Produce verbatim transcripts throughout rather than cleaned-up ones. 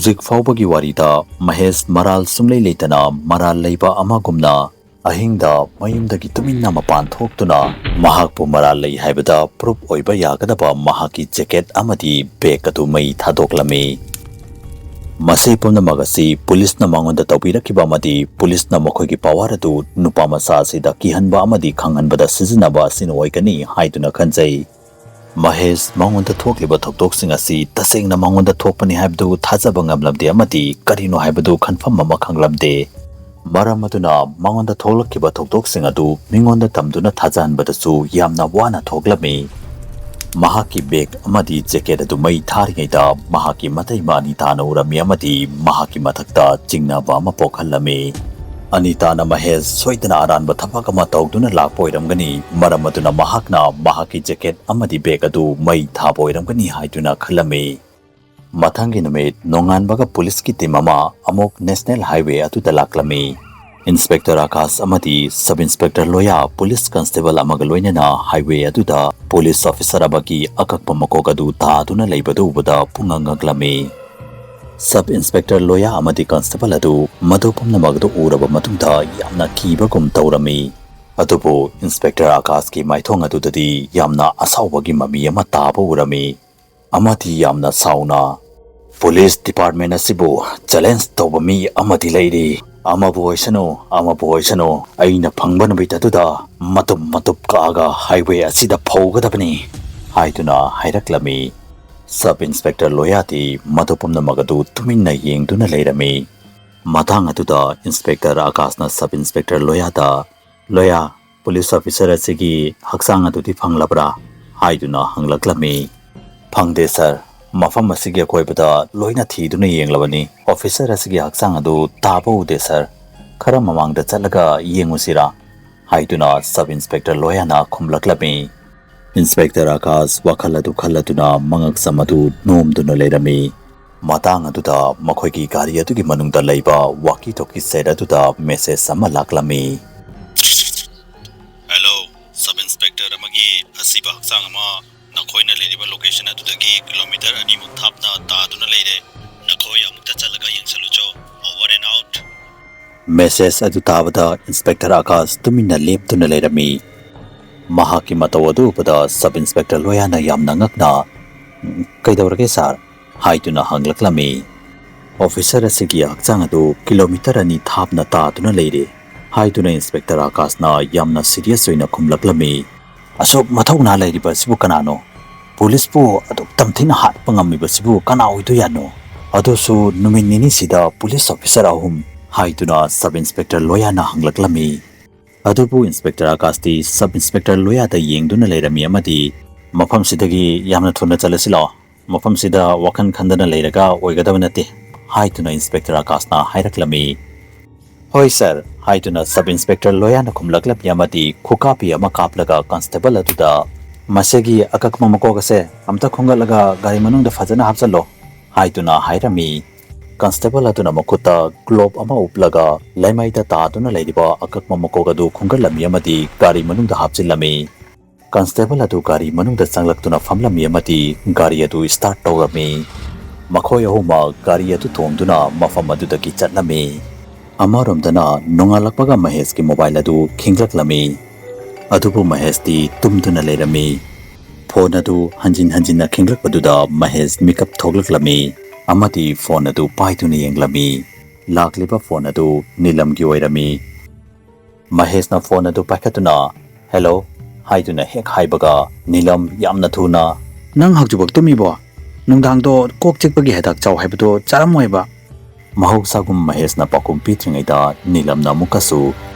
ꯍꯧꯖꯤꯛ ꯐꯥꯎꯕꯒꯤ ꯋꯥꯔꯤꯗ ꯃꯍꯦꯁ ꯃꯔꯥꯜ ꯁꯨꯡꯂꯩ ꯂꯩꯇꯅ ꯃꯔꯥꯜ ꯂꯩꯕ ꯑꯃꯒꯨꯝꯅ ꯑꯍꯤꯡꯗ ꯃꯌꯨꯝꯗꯒꯤ ꯇꯨꯃꯤꯟꯅ ꯃꯄꯥꯟ ꯊꯣꯛꯇꯨꯅ ꯃꯍꯥꯛꯄꯨ ꯃꯔꯥꯜ ꯂꯩ ꯍꯥꯏꯕꯗ proof ꯑꯣꯏꯕ ꯌꯥꯒꯗꯕ ꯃꯍꯥꯛꯀꯤ jacket ꯑꯃꯗꯤ bag ꯑꯗꯨ ꯃꯩ ꯊꯥꯗꯣꯛꯂꯝꯃꯤ꯫ ꯃꯁꯤ ꯄꯨꯝꯅꯃꯛ ꯑꯁꯤ ꯄꯨꯂꯤꯁꯅ ꯃꯉꯣꯟꯗ ꯇꯧꯕꯤꯔꯛꯈꯤꯕ ꯑꯃꯗꯤ ꯄꯨꯂꯤꯁꯅ ꯃꯈꯣꯏꯒꯤ power ꯑꯗꯨ ꯅꯨꯄꯥ ꯃꯆꯥ ꯑꯁꯤꯗ ꯀꯤꯍꯟꯕ ꯑꯃꯗꯤ ꯈꯪꯍꯟꯕꯗ ꯁꯤꯖꯤꯟꯅꯕ ꯑꯁꯤꯅ ꯑꯣꯏꯒꯅꯤ ꯍꯥꯏꯗꯨꯅ ꯈꯟꯖꯩ꯫ ꯃꯍꯦꯁ ꯃꯉꯣꯟꯗ ꯊꯣꯛꯂꯤꯕ ꯊꯧꯗꯣꯛꯁꯤꯡ ꯑꯁꯤ ꯇꯁꯦꯡꯅ ꯃꯉꯣꯟꯗ ꯊꯣꯛꯄꯅꯤ ꯍꯥꯏꯕꯗꯨ ꯊꯥꯖꯕ ꯉꯝꯂꯝꯗꯦ ꯑꯃꯗꯤ ꯀꯔꯤꯅꯣ ꯍꯥꯏꯕꯗꯨ confirm ꯑꯃ ꯈꯪꯂꯝꯗꯦ꯫ ꯃꯔꯝ ꯑꯗꯨꯅ ꯃꯉꯣꯟꯗ ꯊꯣꯛꯂꯛꯈꯤꯕ ꯊꯧꯗꯣꯛꯁꯤꯡ ꯑꯗꯨ ꯃꯤꯉꯣꯟꯗ ꯇꯝꯗꯨꯅ ꯊꯥꯖꯍꯟꯕꯗꯁꯨ ꯌꯥꯝꯅ ꯋꯥꯅ ꯊꯣꯛꯂꯝꯃꯤ꯫ ꯃꯍꯥꯛꯀꯤ bag ꯑꯃꯗꯤ jacket ꯑꯗꯨ ꯃꯩ ꯊꯥꯔꯤꯉꯩꯗ ꯃꯍꯥꯛꯀꯤ ꯃꯇꯩꯃ ꯑꯅꯤꯇꯥꯅ ꯎꯔꯝꯃꯤ ꯑꯃꯗꯤ ꯃꯍꯥꯛꯀꯤ ꯃꯊꯛꯇ ꯆꯤꯡꯅꯕ ꯑꯃ ꯄꯣꯛꯍꯜꯂꯝꯃꯤ꯫ ꯑꯅꯤꯇꯥꯅ ꯃꯍꯦꯁ ꯁꯣꯏꯗꯅ ꯑꯔꯥꯟꯕ ꯊꯕꯛ ꯑꯃ ꯇꯧꯗꯨꯅ ꯂꯥꯛꯄ ꯑꯣꯏꯔꯝꯒꯅꯤ, ꯃꯔꯝ ꯑꯗꯨꯅ ꯃꯍꯥꯛꯅ ꯃꯍꯥꯛꯀꯤ jacket ꯑꯃꯗꯤ bag ꯑꯗꯨ ꯃꯩ ꯊꯥꯕ ꯑꯣꯏꯔꯝꯒꯅꯤ ꯍꯥꯏꯗꯨꯅ ꯈꯜꯂꯝꯃꯤ꯫ ꯃꯊꯪꯒꯤ ꯅꯨꯃꯤꯠ ꯅꯣꯡꯉꯥꯟꯕꯒ ꯄꯨꯂꯤꯁꯀꯤ team ꯑꯃ ꯑꯃꯨꯛ National Highway ꯑꯗꯨꯗ ꯂꯥꯛꯂꯝꯃꯤ꯫ Inspector ꯑꯀꯥꯁ ꯑꯃꯗꯤ Sub Inspector ꯂꯣꯌꯥ ꯄꯨꯂꯤꯁ constable ꯑꯃꯒ ꯂꯣꯏꯅꯅ highway ꯑꯗꯨꯗ ꯄꯨꯂꯤꯁ officer ꯑꯃꯒꯤ ꯑꯀꯛꯄ ꯃꯀꯣꯛ ꯑꯗꯨ ꯇꯥꯗꯨꯅ ꯂꯩꯕꯗꯨ ꯎꯕꯗ ꯄꯨꯡꯉꯛ ꯉꯛꯂꯝꯃꯤ꯫ Sub Inspector ꯂꯣꯌꯥ ꯑꯃꯗꯤ constable ꯑꯗꯨ ꯃꯗꯨ ꯄꯨꯝꯅꯃꯛ ꯑꯗꯨ ꯎꯔꯕ ꯃꯇꯨꯡꯗ ꯌꯥꯝꯅ ꯀꯤꯕꯒꯨꯝ ꯇꯧꯔꯝꯃꯤ꯫ ꯑꯗꯨꯕꯨ Inspector ꯑꯀꯥꯁꯀꯤ ꯃꯥꯏꯊꯣꯡ ꯑꯗꯨꯗꯗꯤ ꯌꯥꯝꯅ ꯑꯁꯥꯎꯕꯒꯤ ꯃꯃꯤ ꯑꯃ ꯇꯥꯕ ꯎꯔꯝꯃꯤ꯫ ꯑꯃꯗꯤ ꯌꯥꯝꯅ ꯁꯥꯎꯅ, "Police department ꯑꯁꯤꯕꯨ challenge ꯇꯧꯕ ꯃꯤ ꯑꯃꯗꯤ ꯂꯩꯔꯤ꯫ ꯑꯃꯕꯨ ꯑꯣꯏꯁꯅꯨ, ꯑꯃꯕꯨ ꯑꯣꯏꯁꯅꯨ, ꯑꯩꯅ ꯐꯪꯕ ꯅꯨꯃꯤꯠ ꯑꯗꯨꯗ ꯃꯇꯨꯞ ꯃꯇꯨꯞ ꯀꯛꯑꯒ highway ꯑꯁꯤꯗ ꯐꯧꯒꯗꯕꯅꯤ" ꯍꯥꯏꯗꯨꯅ ꯍꯥꯏꯔꯛꯂꯝꯃꯤ꯫ Sub Inspector ꯂꯣꯌꯥꯗꯤ ꯃꯗꯨ ꯄꯨꯝꯅꯃꯛ ꯑꯗꯨ ꯇꯨꯃꯤꯟꯅ ꯌꯦꯡꯗꯨꯅ ꯂꯩꯔꯝꯃꯤ꯫ ꯃꯇꯥꯡ ꯑꯗꯨꯗ Inspector ꯑꯀꯥꯁꯅ Sub Inspector ꯂꯣꯌꯥꯗ, "ꯂꯣꯌꯥ, police officer ꯑꯁꯤꯒꯤ ꯍꯛꯆꯥꯡ ꯑꯗꯨꯗꯤ ꯐꯪꯂꯕ꯭ꯔꯥ?" ꯍꯥꯏꯗꯨꯅ ꯍꯪꯂꯛꯂꯝꯃꯤ꯫ "ꯐꯪꯗꯦ sir, ꯃꯐꯝ ꯑꯁꯤꯒꯤ ꯑꯀꯣꯏꯕꯗ ꯂꯣꯏꯅ ꯊꯤꯗꯨꯅ ꯌꯦꯡꯂꯕꯅꯤ, officer ꯑꯁꯤꯒꯤ ꯍꯛꯆꯥꯡ ꯑꯗꯨ ꯇꯥꯕ ꯎꯗꯦ sir, ꯈꯔ ꯃꯃꯥꯡꯗ ꯆꯠꯂꯒ ꯌꯦꯡꯉꯨꯁꯤꯔꯥ?" ꯍꯥꯏꯗꯨꯅ Sub Inspector ꯂꯣꯌꯥꯅ ꯈꯨꯝꯂꯛꯂꯝꯃꯤ꯫ Inspector ꯑꯀꯥꯁ ꯋꯥꯈꯜ ꯑꯗꯨ ꯈꯜꯂꯗꯨꯅ ꯃꯉꯛꯁꯝ ꯑꯗꯨ ꯅꯣꯝꯗꯨꯅ ꯂꯩꯔꯝꯃꯤ꯫ ꯃꯇꯥꯡ ꯑꯗꯨꯗ ꯃꯈꯣꯏꯒꯤ ꯒꯥꯔꯤ ꯑꯗꯨꯒꯤ ꯃꯅꯨꯡꯗ ꯂꯩꯕ walkie talkie set ꯑꯗꯨꯗ message ꯑꯃ ꯂꯥꯛꯂꯝꯃꯤ꯫ "Hello, Sub Inspector ꯑꯃꯒꯤ ꯑꯁꯤꯕ ꯍꯛꯆꯥꯡ ꯑꯃ ꯅꯈꯣꯏꯅ ꯂꯩꯔꯤꯕ location ꯑꯗꯨꯗꯒꯤ kilometer ꯑꯅꯤꯃꯨꯛ ꯊꯥꯞꯅ ꯇꯥꯗꯨꯅ ꯂꯩꯔꯦ꯫ ꯅꯈꯣꯏ ꯑꯃꯨꯛ ꯃꯦꯁꯦꯖ ꯑꯗꯨ ꯇꯥꯕꯗ ꯏꯟꯁꯄꯦꯛꯇꯔ ꯑꯀꯥꯁ ꯇꯨꯃꯤꯟꯅ ꯂꯦꯞꯇꯨꯅ ꯂꯩꯔꯝꯃꯤ꯫ ꯃꯍꯥꯛꯀꯤ ꯃꯇꯧ ꯑꯗꯨ ꯎꯕꯗ ꯁꯕ ꯏꯟꯁꯄꯦꯛꯇꯔ ꯂꯣꯌꯥꯅ ꯌꯥꯝꯅ ꯉꯛꯅ, "ꯀꯩꯗꯧꯔꯒꯦ ꯁꯥꯔ?" ꯍꯥꯏꯗꯨꯅ ꯍꯪꯂꯛꯂꯝꯃꯤ꯫ "ꯑꯣꯐꯤꯁꯔ ꯑꯁꯤꯒꯤ ꯍꯛꯆꯥꯡ ꯑꯗꯨ ꯀꯤꯂꯣꯃꯤꯇꯔ ꯑꯅꯤ ꯊꯥꯞꯅ ꯇꯥꯗꯨꯅ ꯂꯩꯔꯦ," ꯍꯥꯏꯗꯨꯅ ꯏꯟꯁꯄꯦꯛꯇꯔ ꯑꯀꯥꯁꯅ ꯌꯥꯝꯅ ꯁꯤꯔꯤꯌꯁ ꯑꯣꯏꯅ ꯈꯨꯝꯂꯛꯂꯝꯃꯤ꯫ "ꯑꯁꯨꯛ ꯃꯊꯧꯅꯥ ꯂꯩꯔꯤꯕ ꯑꯁꯤꯕꯨ ꯀꯅꯥꯅꯣ? ꯄꯨꯂꯤꯁꯄꯨ ꯑꯗꯨꯛ ꯇꯝꯊꯤꯅ ꯍꯥꯠꯄ ꯉꯝꯃꯤꯕꯁꯤꯕꯨ ꯀꯅꯥ ꯑꯣꯏꯗꯣꯏꯅꯣ? ꯑꯗꯨꯁꯨ ꯅꯨꯃꯤꯠ ꯅꯤꯅꯤꯁꯤꯗ ꯄꯨꯂꯤꯁ ꯑꯣꯐꯤꯁꯔ ꯑꯍꯨꯝ," ꯍꯥꯏꯗꯨꯅ ꯁꯕ ꯏꯟꯁꯄꯦꯛꯇꯔ ꯂꯣꯌꯥꯅ ꯍꯪꯂꯛꯂꯝꯃꯤ꯫ ꯑꯗꯨꯕꯨ ꯏꯟꯁꯄꯦꯛꯇꯔ ꯑꯀꯥꯁꯇꯤ ꯁꯕ ꯏꯟꯁꯄꯦꯛꯇꯔ ꯂꯣꯌꯥꯗ ꯌꯦꯡꯗꯨꯅ ꯂꯩꯔꯝꯃꯤ ꯑꯃꯗꯤ, "ꯃꯐꯝꯁꯤꯗꯒꯤ ꯌꯥꯝꯅ ꯊꯨꯅ ꯆꯠꯂꯁꯤ ꯂꯥꯛꯑꯣ꯫ ꯃꯐꯝꯁꯤꯗ ꯋꯥꯈꯜ ꯈꯟꯗꯅ ꯂꯩꯔꯒ ꯑꯣꯏꯒꯗꯕ ꯅꯠꯇꯦ," ꯍꯥꯏꯗꯨꯅ ꯏꯟꯁꯄꯦꯛꯇꯔ ꯑꯀꯥꯁꯅ ꯍꯥꯏꯔꯛꯂꯝꯃꯤ꯫ "ꯍꯣꯏ ꯁꯥꯔ," ꯍꯥꯏꯗꯨꯅ ꯁꯕ ꯏꯟꯁꯄꯦꯛꯇꯔ ꯂꯣꯌꯥꯅ ꯈꯨꯝꯂꯛꯂꯝꯃꯤ ꯑꯃꯗꯤ ꯈꯨꯀꯥꯞꯄꯤ ꯑꯃ ꯀꯥꯞꯂꯒ ꯀꯟꯁꯇꯦꯕꯜ ꯑꯗꯨꯗ, "ꯃꯁꯤꯒꯤ ꯑꯀꯛꯄ ꯃꯀꯣꯛ ꯑꯁꯦ ꯑꯝꯇ ꯈꯣꯝꯒꯠꯂꯒ ꯒꯥꯔꯤ ꯃꯅꯨꯡꯗ ꯐꯖꯅ ꯍꯥꯞꯆꯜꯂꯣ," ꯍꯥꯏꯗꯨꯅ ꯍꯥꯏꯔꯝꯃꯤ꯫ ꯀꯟꯁꯇꯦꯕꯜ ꯑꯗꯨꯅ ꯃꯈꯨꯠꯇ ꯒ꯭ꯂꯣꯕ ꯑꯃ ꯎꯞꯂꯒ ꯂꯩꯃꯥꯏꯗ ꯇꯥꯗꯨꯅ ꯂꯩꯔꯤꯕ ꯑꯀꯛꯄ ꯃꯀꯣꯛ ꯑꯗꯨ ꯈꯣꯝꯒꯠꯂꯝꯃꯤ ꯑꯃꯗꯤ ꯒꯥꯔꯤ ꯃꯅꯨꯡꯗ ꯍꯥꯞꯆꯤꯜꯂꯝꯃꯤ꯫ ꯀꯟꯁꯇꯦꯕꯜ ꯑꯗꯨ ꯒꯥꯔꯤ ꯃꯅꯨꯡꯗ ꯆꯪꯂꯛꯇꯨꯅ ꯐꯝꯂꯝꯃꯤ ꯑꯃꯗꯤ ꯒꯥꯔꯤ ꯑꯗꯨ ꯁ꯭ꯇꯥꯔꯠ ꯇꯧꯔꯝꯃꯤ꯫ ꯃꯈꯣꯏ ꯑꯍꯨꯝꯃꯛ ꯒꯥꯔꯤ ꯑꯗꯨ ꯇꯣꯡꯗꯨꯅ ꯃꯐꯝ ꯑꯗꯨꯗꯒꯤ ꯆꯠꯂꯝꯃꯤ꯫ ꯑꯃꯔꯣꯝꯗꯅ ꯅꯣꯡꯉꯥꯜꯂꯛꯄꯒ ꯃꯍꯦꯁꯀꯤ ꯃꯣꯕꯥꯏꯜ ꯑꯗꯨ ꯈꯤꯡꯂꯛꯂꯝꯃꯤ꯫ ꯑꯗꯨꯕꯨ ꯃꯍꯦꯁꯇꯤ ꯇꯨꯝꯗꯨꯅ ꯂꯩꯔꯝꯃꯤ꯫ ꯐꯣꯟ ꯑꯗꯨ ꯍꯟꯖꯤꯟ ꯍꯟꯖꯤꯟꯅ ꯈꯤꯡꯂꯛꯄꯗꯨꯗ ꯃꯍꯦꯁ ꯃꯤꯀꯞ ꯊꯣꯛꯂꯛꯂꯝꯃꯤ ꯑꯃꯗꯤ ꯐꯣꯟ ꯑꯗꯨ ꯄꯥꯏꯗꯨꯅ ꯌꯦꯡꯂꯝꯃꯤ꯫ ꯂꯥꯛꯂꯤꯕ ꯐꯣꯟ ꯑꯗꯨ ꯅꯤꯂꯝꯒꯤ ꯑꯣꯏꯔꯝꯃꯤ꯫ ꯃꯍꯦꯁꯅ ꯐꯣꯟ ꯑꯗꯨ ꯄꯥꯏꯈꯠꯇꯨꯅ, "ꯍꯦꯜꯂꯣ," ꯍꯥꯏꯗꯨꯅ ꯍꯦꯛ ꯍꯥꯏꯕꯒ ꯅꯤꯂꯝ ꯌꯥꯝꯅ ꯊꯨꯅ, "ꯅꯪ ꯍꯧꯖꯤꯛꯐꯥꯎ ꯇꯨꯝꯃꯤꯕꯣ? ꯅꯨꯡꯗꯥꯡꯗꯣ ꯀꯣꯛ ꯆꯤꯛꯄꯒꯤ ꯍꯤꯗꯥꯛ ꯆꯥꯎ ꯍꯥꯏꯕꯗꯣ ꯆꯥꯔꯝꯃꯣꯏꯕ?" ꯃꯍꯧꯁꯥꯒꯨꯝ ꯃꯍꯦꯁꯅ ꯄꯥꯎꯈꯨꯝ ꯄꯤꯗ꯭ꯔꯤꯉꯩꯗ ꯅꯤꯂꯝꯅ ꯑꯃꯨꯛꯀꯁꯨ,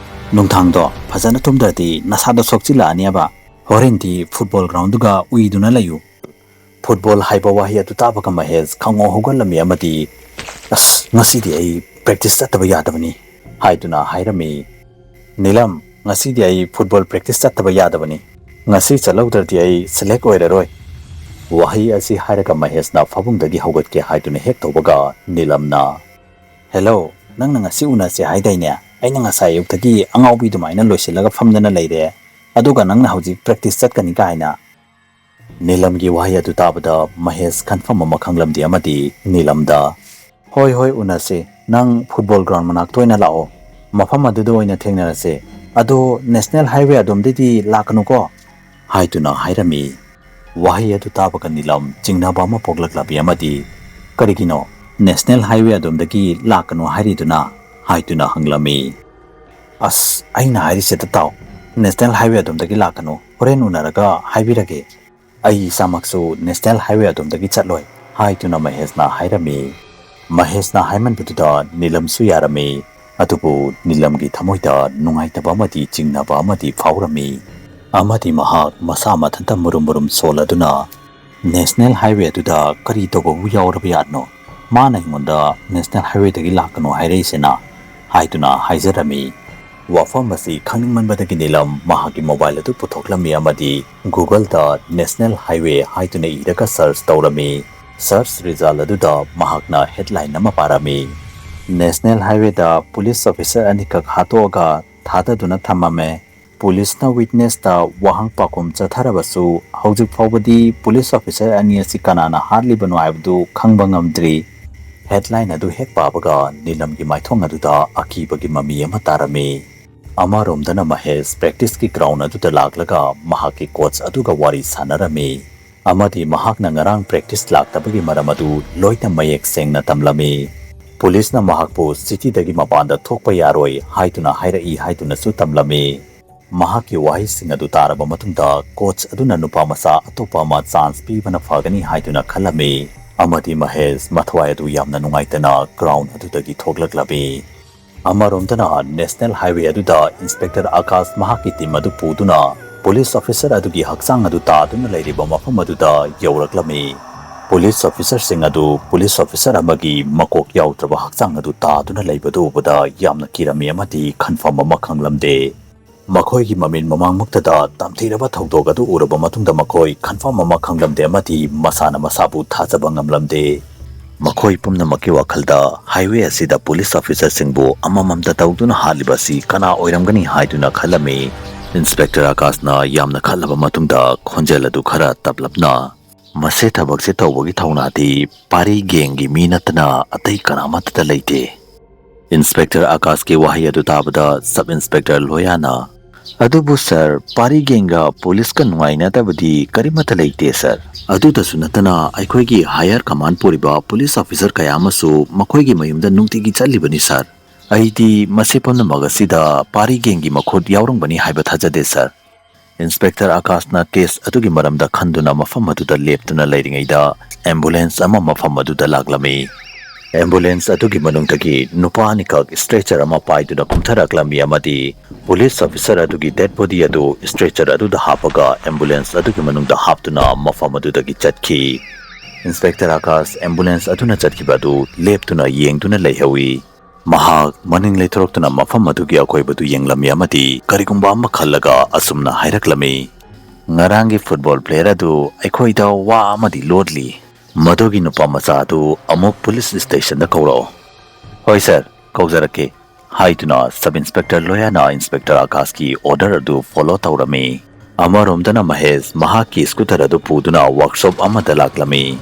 "ꯅꯨꯡꯗꯥꯡꯗꯣ ꯐꯖꯅ ꯇꯨꯝꯗ꯭ꯔꯗꯤ ꯅꯁꯥꯗꯣ ꯁꯣꯛꯆꯤꯜꯂꯛꯑꯅꯦꯕ꯫ ꯍꯣꯔꯦꯟꯗꯤ ꯐꯨꯠꯕꯣꯜ ꯒ꯭ꯔꯥꯎꯟꯗꯨꯒ ꯎꯏꯗꯨꯅ ꯂꯩꯌꯨ꯫" ꯐꯨꯠꯕꯣꯜ ꯍꯥꯏꯕ ꯋꯥꯍꯩ ꯑꯗꯨ ꯇꯥꯕꯒ ꯃꯍꯦꯁ ꯈꯪꯉꯧ ꯍꯧꯒꯠꯂꯝꯃꯤ ꯑꯃꯗꯤ, "ꯑꯁ, ꯉꯁꯤꯗꯤ ꯑꯩ ꯄ꯭ꯔꯦꯛꯇꯤꯁ ꯆꯠꯇꯕ ꯌꯥꯗꯕꯅꯤ," ꯍꯥꯏꯗꯨꯅ ꯍꯥꯏꯔꯝꯃꯤ꯫ "ꯅꯤꯂꯝ, ꯉꯁꯤꯗꯤ ꯑꯩ ꯐꯨꯠꯕꯣꯜ ꯄ꯭ꯔꯦꯛꯇꯤꯁ ꯆꯠꯇꯕ ꯌꯥꯗꯕꯅꯤ꯫ ꯉꯁꯤ ꯆꯠꯍꯧꯗ꯭ꯔꯗꯤ ꯑꯩ ꯁꯦꯂꯦꯛ ꯑꯣꯏꯔꯔꯣꯏ꯫" ꯋꯥꯍꯩ ꯑꯁꯤ ꯍꯥꯏꯔꯒ ꯃꯍꯦꯁꯅ ꯐꯃꯨꯡꯗꯒꯤ ꯍꯧꯒꯠꯀꯦ ꯍꯥꯏꯗꯨꯅ ꯍꯦꯛ ꯇꯧꯕꯒ ꯅꯤꯂꯝꯅ, "ꯍꯦꯜꯂꯣ, ꯅꯪꯅ ꯉꯁꯤ ꯎꯅꯁꯦ ꯍꯥꯏꯗꯥꯏꯅꯦ? ꯑꯩꯅ ꯉꯁꯥꯏ ꯑꯌꯨꯛꯇꯒꯤ ꯑꯉꯥꯎꯕꯤ ꯑꯗꯨꯃꯥꯏꯅ ꯂꯣꯏꯁꯤꯜꯂꯒ ꯐꯝꯗꯅ ꯂꯩꯔꯦ, ꯑꯗꯨꯒ ꯅꯪꯅ ꯍꯧꯖꯤꯛ ꯄ꯭ꯔꯦꯛꯇꯤꯁ ꯆꯠꯀꯅꯤ ꯀꯥꯏꯅ?" ꯅꯤꯂꯝꯒꯤ ꯋꯥꯍꯩ ꯑꯗꯨ ꯇꯥꯕꯗ ꯃꯍꯦꯁ ꯈꯟꯐꯝ ꯑꯃ ꯈꯪꯂꯝꯗꯦ ꯑꯃꯗꯤ ꯅꯤꯂꯝꯗ, "ꯍꯣꯏ, ꯍꯣꯏ, ꯎꯅꯁꯤ꯫ ꯅꯪ ꯐꯨꯠꯕꯣꯜ ꯒ꯭ꯔꯥꯎꯟ ꯃꯅꯥꯛꯇ ꯑꯣꯏꯅ ꯂꯥꯛꯑꯣ꯫ ꯃꯐꯝ ꯑꯗꯨꯗ ꯑꯣꯏꯅ ꯊꯦꯡꯅꯔꯁꯦ꯫ ꯑꯗꯣ ꯅꯦꯁꯅꯦꯜ ꯍꯥꯏꯋꯦ ꯑꯗꯣꯝꯗꯩꯗꯤ ꯂꯥꯛꯀꯅꯨꯀꯣ" ꯍꯥꯏꯗꯨꯅ ꯍꯥꯏꯔꯝꯃꯤ꯫ ꯋꯥꯍꯩ ꯑꯗꯨ ꯇꯥꯕꯒ ꯅꯤꯂꯝ ꯆꯤꯡꯅꯕ ꯑꯃ ꯄꯣꯛꯂꯛꯂꯕꯤ ꯑꯃꯗꯤ "ꯀꯔꯤꯒꯤꯅꯣ ꯅꯦꯁꯅꯦꯜ ꯍꯥꯏꯋꯦ ꯑꯗꯣꯝꯗꯒꯤ ꯂꯥꯛꯀꯅꯨ ꯍꯥꯏꯔꯤꯗꯨꯅ?" ꯍꯥꯏꯗꯨꯅ ꯍꯪꯂꯝꯃꯤ꯫ "ꯑꯁ, ꯑꯩꯅ ꯍꯥꯏꯔꯤꯁꯤꯗ ꯇꯥꯎ, ꯅꯦꯁꯅꯦꯜ ꯍꯥꯏꯋꯦ ꯑꯗꯣꯝꯗꯒꯤ ꯂꯥꯛꯀꯅꯨ, ꯍꯣꯔꯦꯟ ꯎꯅꯔꯒ ꯍꯥꯏꯕꯤꯔꯒꯦ꯫ ꯑꯩ ꯏꯁꯥꯃꯛꯁꯨ ꯅꯦꯁꯅꯦꯜ ꯍꯥꯏꯋꯦ ꯑꯗꯣꯝꯗꯒꯤ ꯆꯠꯂꯣꯏ" ꯍꯥꯏꯗꯨꯅ ꯃꯍꯦꯁꯅ ꯍꯥꯏꯔꯝꯃꯤ꯫ ꯃꯍꯦꯁꯅ ꯍꯥꯏꯃꯟꯕꯗꯨꯗ ꯅꯤꯂꯝꯁꯨ ꯌꯥꯔꯝꯃꯤ꯫ ꯑꯗꯨꯕꯨ ꯅꯤꯂꯝꯒꯤ ꯊꯃꯣꯏꯗ ꯅꯨꯡꯉꯥꯏꯇꯕ ꯑꯃꯗꯤ ꯆꯤꯡꯅꯕ ꯑꯃꯗꯤ ꯐꯥꯎꯔꯝꯃꯤ꯫ ꯑꯃꯗꯤ ꯃꯍꯥꯛ ꯃꯁꯥ ꯃꯊꯟꯇ ꯃꯨꯔꯨꯝ ꯃꯨꯔꯨꯝ ꯁꯣꯜꯂꯗꯨꯅ ꯅꯦꯁꯅꯦꯜ ꯍꯥꯏꯋꯦ ꯑꯗꯨꯗ ꯀꯔꯤ ꯇꯧꯕꯕꯨ ꯌꯥꯎꯔꯕ ꯌꯥꯠꯅꯣ? ꯃꯥꯅ ꯑꯩꯉꯣꯟꯗ ꯅꯦꯁꯅꯦꯜ ꯍꯥꯏꯋꯦꯗꯒꯤ ꯂꯥꯛꯀꯅꯨ ꯍꯥꯏꯔꯛꯏꯁꯤꯅ? ꯍꯥꯏꯗꯨꯅ ꯍꯥꯏꯖꯔꯝꯃꯤ꯫ ꯋꯥꯐꯝ ꯑꯁꯤ ꯈꯪꯅꯤꯡꯃꯟꯕꯗꯒꯤ ꯅꯤꯂꯝ ꯃꯍꯥꯛꯀꯤ ꯃꯣꯕꯥꯏꯜ ꯑꯗꯨ ꯄꯨꯊꯣꯛꯂꯝꯃꯤ ꯑꯃꯗꯤ ꯒꯨꯒꯜꯗ ꯅꯦꯁꯅꯦꯜ ꯍꯥꯏꯋꯦ ꯍꯥꯏꯗꯨꯅ ꯏꯔꯒ ꯁꯔꯆ ꯇꯧꯔꯝꯃꯤ꯫ ꯁꯔꯆ ꯔꯤꯖꯜ ꯑꯗꯨꯗ ꯃꯍꯥꯛꯅ ꯍꯦꯗꯂꯥꯏꯟ ꯑꯃ ꯄꯥꯔꯝꯃꯤ: "ꯅꯦꯁꯅꯦꯜ ꯍꯥꯏꯋꯦꯗ ꯄꯨꯂꯤꯁ ꯑꯣꯐꯤꯁꯔ ꯑꯅꯤꯈꯛ ꯍꯥꯠꯇꯣꯛꯑꯒ ꯊꯥꯗꯗꯨꯅ ꯊꯝꯃꯝꯃꯦ꯫ ꯄꯨꯂꯤꯁꯅ ꯋꯤꯠꯅꯦꯁꯇ ꯋꯥꯍꯪ ꯄꯥꯎꯈꯨꯝ ꯆꯠꯊꯔꯕꯁꯨ ꯍꯧꯖꯤꯛ ꯐꯥꯎꯕꯗꯤ ꯄꯨꯂꯤꯁ ꯑꯣꯐꯤꯁꯔ ꯑꯅꯤ ꯑꯁꯤ ꯀꯅꯥꯅ ꯍꯥꯠꯂꯤꯕꯅꯣ ꯍꯥꯏꯕꯗꯨ ꯈꯪꯕ ꯉꯝꯗ꯭ꯔꯤ"꯫ ꯍꯦꯗꯂꯥꯏꯟ ꯑꯗꯨ ꯍꯦꯛ ꯄꯥꯕꯒ ꯅꯤꯂꯝꯒꯤ ꯃꯥꯏꯊꯣꯡ ꯑꯗꯨꯗ ꯑꯀꯤꯕꯒꯤ ꯃꯃꯤ ꯑꯃ ꯇꯥꯔꯝꯃꯤ꯫ ꯑꯃꯔꯣꯝꯗꯅ ꯃꯍꯦꯁ ꯄ꯭ꯔꯦꯛꯇꯤꯁꯀꯤ ꯒ꯭ꯔꯥꯎꯟ ꯑꯗꯨꯗ ꯂꯥꯛꯂꯒ ꯃꯍꯥꯛꯀꯤ ꯀꯣꯆ ꯑꯗꯨꯒ ꯋꯥꯔꯤ ꯁꯥꯟꯅꯔꯝꯃꯤ ꯑꯃꯗꯤ ꯃꯍꯥꯛꯅ ꯉꯔꯥꯡ ꯄ꯭ꯔꯦꯛꯇꯤꯁ ꯂꯥꯛꯇꯕꯒꯤ ꯃꯔꯝ ꯑꯗꯨ ꯂꯣꯏꯅ ꯃꯌꯦꯛ ꯁꯦꯡꯅ ꯇꯝꯂꯝꯃꯤ꯫ ꯄꯨꯂꯤꯁꯅ ꯃꯍꯥꯛꯄꯨ ꯁꯤꯇꯤꯗꯒꯤ ꯃꯄꯥꯟꯗ ꯊꯣꯛꯄ ꯌꯥꯔꯣꯏ ꯍꯥꯏꯗꯨꯅ ꯍꯥꯏꯔꯛꯏ ꯍꯥꯏꯗꯨꯅꯁꯨ ꯇꯝꯂꯝꯃꯤ꯫ ꯃꯍꯥꯛꯀꯤ ꯋꯥꯍꯩꯁꯤꯡ ꯑꯗꯨ ꯇꯥꯔꯕ ꯃꯇꯨꯡꯗ ꯀꯣꯆ ꯑꯗꯨꯅ ꯅꯨꯄꯥ ꯃꯆꯥ ꯑꯇꯣꯞꯄ ꯑꯃ ꯆꯥꯟꯁ ꯄꯤꯕꯅ ꯐꯒꯅꯤ ꯍꯥꯏꯗꯨꯅ ꯈꯜꯂꯝꯃꯤ ꯑꯃꯗꯤ ꯃꯍꯦꯁ ꯃꯊ꯭ꯋꯥꯏ ꯑꯗꯨ ꯌꯥꯝꯅ ꯅꯨꯡꯉꯥꯏꯇꯅ ꯒ꯭ꯔꯥꯎꯟ ꯑꯗꯨꯗꯒꯤ ꯊꯣꯛꯂꯛꯂꯝꯃꯤ꯫ ꯑꯃꯔꯣꯝꯗꯅ ꯅꯦꯁꯅꯦꯜ ꯍꯥꯏꯋꯦ ꯑꯗꯨꯗ ꯏꯟꯁꯄꯦꯛꯇꯔ ꯑꯀꯥꯁ ꯃꯍꯥꯛꯀꯤ ꯇꯤꯝ ꯑꯗꯨ ꯄꯨꯗꯨꯅ ꯄꯨꯂꯤꯁ ꯑꯣꯐꯤꯁꯔ ꯑꯗꯨꯒꯤ ꯍꯛꯆꯥꯡ ꯑꯗꯨ ꯇꯥꯗꯨꯅ ꯂꯩꯔꯤꯕ ꯃꯐꯝ ꯑꯗꯨꯗ ꯌꯧꯔꯛꯂꯝꯃꯤ꯫ ꯄꯨꯂꯤꯁ ꯑꯣꯐꯤꯁꯔꯁꯤꯡ ꯑꯗꯨ ꯄꯨꯂꯤꯁ ꯑꯣꯐꯤꯁꯔ ꯑꯃꯒꯤ ꯃꯀꯣꯛ ꯌꯥꯎꯗ꯭ꯔꯕ ꯍꯛꯆꯥꯡ ꯑꯗꯨ ꯇꯥꯗꯨꯅ ꯂꯩꯕꯗꯨ ꯎꯕꯗ ꯌꯥꯝꯅ ꯀꯤꯔꯝꯃꯤ ꯑꯃꯗꯤ ꯈꯟꯐꯝ ꯑꯃ ꯈꯪꯂꯝꯗꯦ꯫ ꯃꯈꯣꯏꯒꯤ ꯃꯃꯤꯠ ꯃꯃꯥꯡꯃꯛꯇꯗ ꯇꯝꯊꯤꯔꯕ ꯊꯧꯗꯣꯛ ꯑꯗꯨ ꯎꯔꯕ ꯃꯇꯨꯡꯗ ꯃꯈꯣꯏ ꯈꯟꯐꯝ ꯑꯃ ꯈꯪꯂꯝꯗꯦ ꯑꯃꯗꯤ ꯃꯁꯥꯅ ꯃꯁꯥꯕꯨ ꯊꯥꯖꯕ ꯉꯝꯂꯝꯗꯦ꯫ ꯃꯈꯣꯏ ꯄꯨꯝꯅꯃꯛꯀꯤ ꯋꯥꯈꯜꯗ ꯍꯥꯏꯋꯦ ꯑꯁꯤꯗ ꯄꯨꯂꯤꯁ ꯑꯣꯐꯤꯁꯔꯁꯤꯡꯕꯨ ꯑꯃꯃꯝꯇ ꯇꯧꯗꯨꯅ ꯍꯥꯠꯂꯤꯕ ꯑꯁꯤ ꯀꯅꯥ ꯑꯣꯏꯔꯝꯒꯅꯤ ꯍꯥꯏꯗꯨꯅ ꯈꯜꯂꯝꯃꯤ꯫ ꯏꯟꯁꯄꯦꯛꯇꯔ ꯑꯀꯥꯁꯅ ꯌꯥꯝꯅ ꯈꯜꯂꯕ ꯃꯇꯨꯡꯗ ꯈꯣꯟꯖꯦꯜ ꯑꯗꯨ ꯈꯔ ꯇꯞꯂꯞꯅ, "ꯃꯁꯤ ꯊꯕꯛꯁꯦ ꯇꯧꯕꯒꯤ ꯊꯧꯅꯥꯗꯤ ꯄꯥꯔꯤ ꯒꯦꯡꯒꯤ ꯃꯤ ꯅꯠꯇꯅ ꯑꯇꯩ ꯀꯅꯥꯃꯠꯇꯗ ꯂꯩꯇꯦ"꯫ ꯏꯟꯁꯄꯦꯛꯇꯔ ꯑꯀꯥꯁꯀꯤ ꯋꯥꯍꯩ ꯑꯗꯨ ꯇꯥꯕꯗ ꯁꯕ ꯏꯟꯁꯄꯦꯛꯇꯔ ꯂꯣꯌꯥꯅ, "ꯑꯗꯨꯕꯨ ꯁꯥꯔ, ꯄꯥꯔꯤ ꯒꯦꯡꯒ ꯄꯨꯂꯤꯁꯀ ꯅꯨꯡꯉꯥꯏꯅꯗꯕꯗꯤ ꯀꯔꯤꯃꯠꯇ ꯂꯩꯇꯦ ꯁꯥꯔ꯫ ꯑꯗꯨꯗꯁꯨ ꯅꯠꯇꯅ ꯑꯩꯈꯣꯏꯒꯤ ꯍꯥꯌꯔ ꯀꯃꯥꯟ ꯄꯨꯔꯤꯕ ꯄꯨꯂꯤꯁ ꯑꯣꯐꯤꯁꯔ ꯀꯌꯥ ꯑꯃꯁꯨ ꯃꯈꯣꯏꯒꯤ ꯃꯌꯨꯝꯗ ꯅꯨꯡꯇꯤꯒꯤ ꯆꯠꯂꯤꯕꯅꯤ ꯁꯥꯔ꯫ ꯑꯩꯗꯤ ꯃꯁꯤ ꯄꯨꯝꯅꯃꯛ ꯑꯁꯤꯗ ꯄꯥꯔꯤ ꯒꯦꯡꯒꯤ ꯃꯈꯨꯠ ꯌꯥꯎꯔꯝꯒꯅꯤ ꯍꯥꯏꯕ ꯊꯥꯖꯗꯦ ꯁꯥꯔ"꯫ ꯏꯟꯁꯄꯦꯛꯇꯔ ꯑꯀꯥꯁꯅ ꯀꯦꯁ ꯑꯗꯨꯒꯤ ꯃꯔꯝꯗ ꯈꯟꯗꯨꯅ ꯃꯐꯝ ꯑꯗꯨꯗ ꯂꯦꯞꯇꯨꯅ ꯂꯩꯔꯤꯉꯩꯗ ꯑꯦꯝꯕꯨꯂꯦꯟꯁ ꯑꯃ ꯃꯐꯝ ꯑꯗꯨꯗ ꯂꯥꯛꯂꯝꯃꯤ꯫ ꯑꯦꯝꯕꯨꯂꯦꯟꯁ ꯑꯗꯨꯒꯤ ꯃꯅꯨꯡꯗꯒꯤ ꯅꯨꯄꯥ ꯑꯅꯤꯈꯛ ꯏꯁꯇ꯭ꯔꯦꯆꯔ ꯑꯃ ꯄꯥꯏꯗꯨꯅ ꯀꯨꯝꯊꯔꯛꯂꯝꯃꯤ ꯑꯃꯗꯤ ꯄꯨꯂꯤꯁ ꯑꯣꯐꯤꯁꯔ ꯑꯗꯨꯒꯤ ꯗꯦꯗ ꯕꯣꯗꯤ ꯑꯗꯨ ꯏꯁꯇ꯭ꯔꯦꯆꯔ ꯑꯗꯨꯗ ꯍꯥꯞꯄꯒ ꯑꯦꯝꯕꯨꯂꯦꯟꯁ ꯑꯗꯨꯒꯤ ꯃꯅꯨꯡꯗ ꯍꯥꯞꯇꯨꯅ ꯃꯐꯝ ꯑꯗꯨꯗꯒꯤ ꯆꯠꯈꯤ꯫ ꯏꯟꯁꯄꯦꯛꯇꯔ ꯑꯀꯥꯁ ꯑꯦꯝꯕꯨꯂꯦꯟꯁ ꯑꯗꯨꯅ ꯆꯠꯈꯤꯕ ꯑꯗꯨ ꯂꯦꯞꯇꯨꯅ ꯌꯦꯡꯗꯨꯅ ꯂꯩꯍꯧꯏ꯫ ꯃꯍꯥꯛ ꯃꯅꯤꯡ ꯂꯩꯊꯣꯔꯛꯇꯨꯅ ꯃꯐꯝ ꯑꯗꯨꯒꯤ ꯑꯀꯣꯏꯕꯗꯨ ꯌꯦꯡꯂꯝꯃꯤ ꯑꯃꯗꯤ ꯀꯔꯤꯒꯨꯝꯕ ꯑꯃ ꯈꯜꯂꯒ ꯑꯁꯨꯝꯅ ꯍꯥꯏꯔꯛꯂꯝꯃꯤ, "ꯉꯔꯥꯡꯒꯤ ꯐꯨꯠꯕꯣꯜ ꯄ꯭ꯂꯦꯌꯔ ꯑꯗꯨ ꯑꯩꯈꯣꯏꯗ ꯋꯥ ꯑꯃꯗꯤ ꯂꯣꯠꯂꯤ꯫ ꯃꯗꯨꯒꯤ ꯅꯨꯄꯥ ꯃꯆꯥ ꯑꯗꯨ ꯑꯃꯨꯛ ꯄꯨꯂꯤꯁ ꯁ꯭ꯇꯦꯁꯟꯗ ꯀꯧꯔꯛꯑꯣ"꯫ "ꯍꯣꯏ ꯁꯥꯔ, ꯀꯧꯖꯔꯛꯀꯦ" ꯍꯥꯏꯗꯨꯅ ꯁꯕ ꯏꯟꯁꯄꯦꯛꯇꯔ ꯂꯣꯌꯥꯅ ꯏꯟꯁꯄꯦꯛꯇꯔ ꯑꯀꯥꯁꯀꯤ ꯑꯣꯔꯗꯔ ꯑꯗꯨ ꯐꯣꯂꯣ ꯇꯧꯔꯝꯃꯤ꯫ ꯑꯃꯔꯣꯝꯗꯅ ꯃꯍꯦꯁ ꯃꯍꯥꯛꯀꯤ ꯁ꯭ꯀꯨꯇꯔ ꯑꯗꯨ ꯄꯨꯗꯨꯅ ꯋꯥꯔꯛꯁꯣꯞ ꯑꯃꯗ ꯂꯥꯛꯂꯝꯃꯤ꯫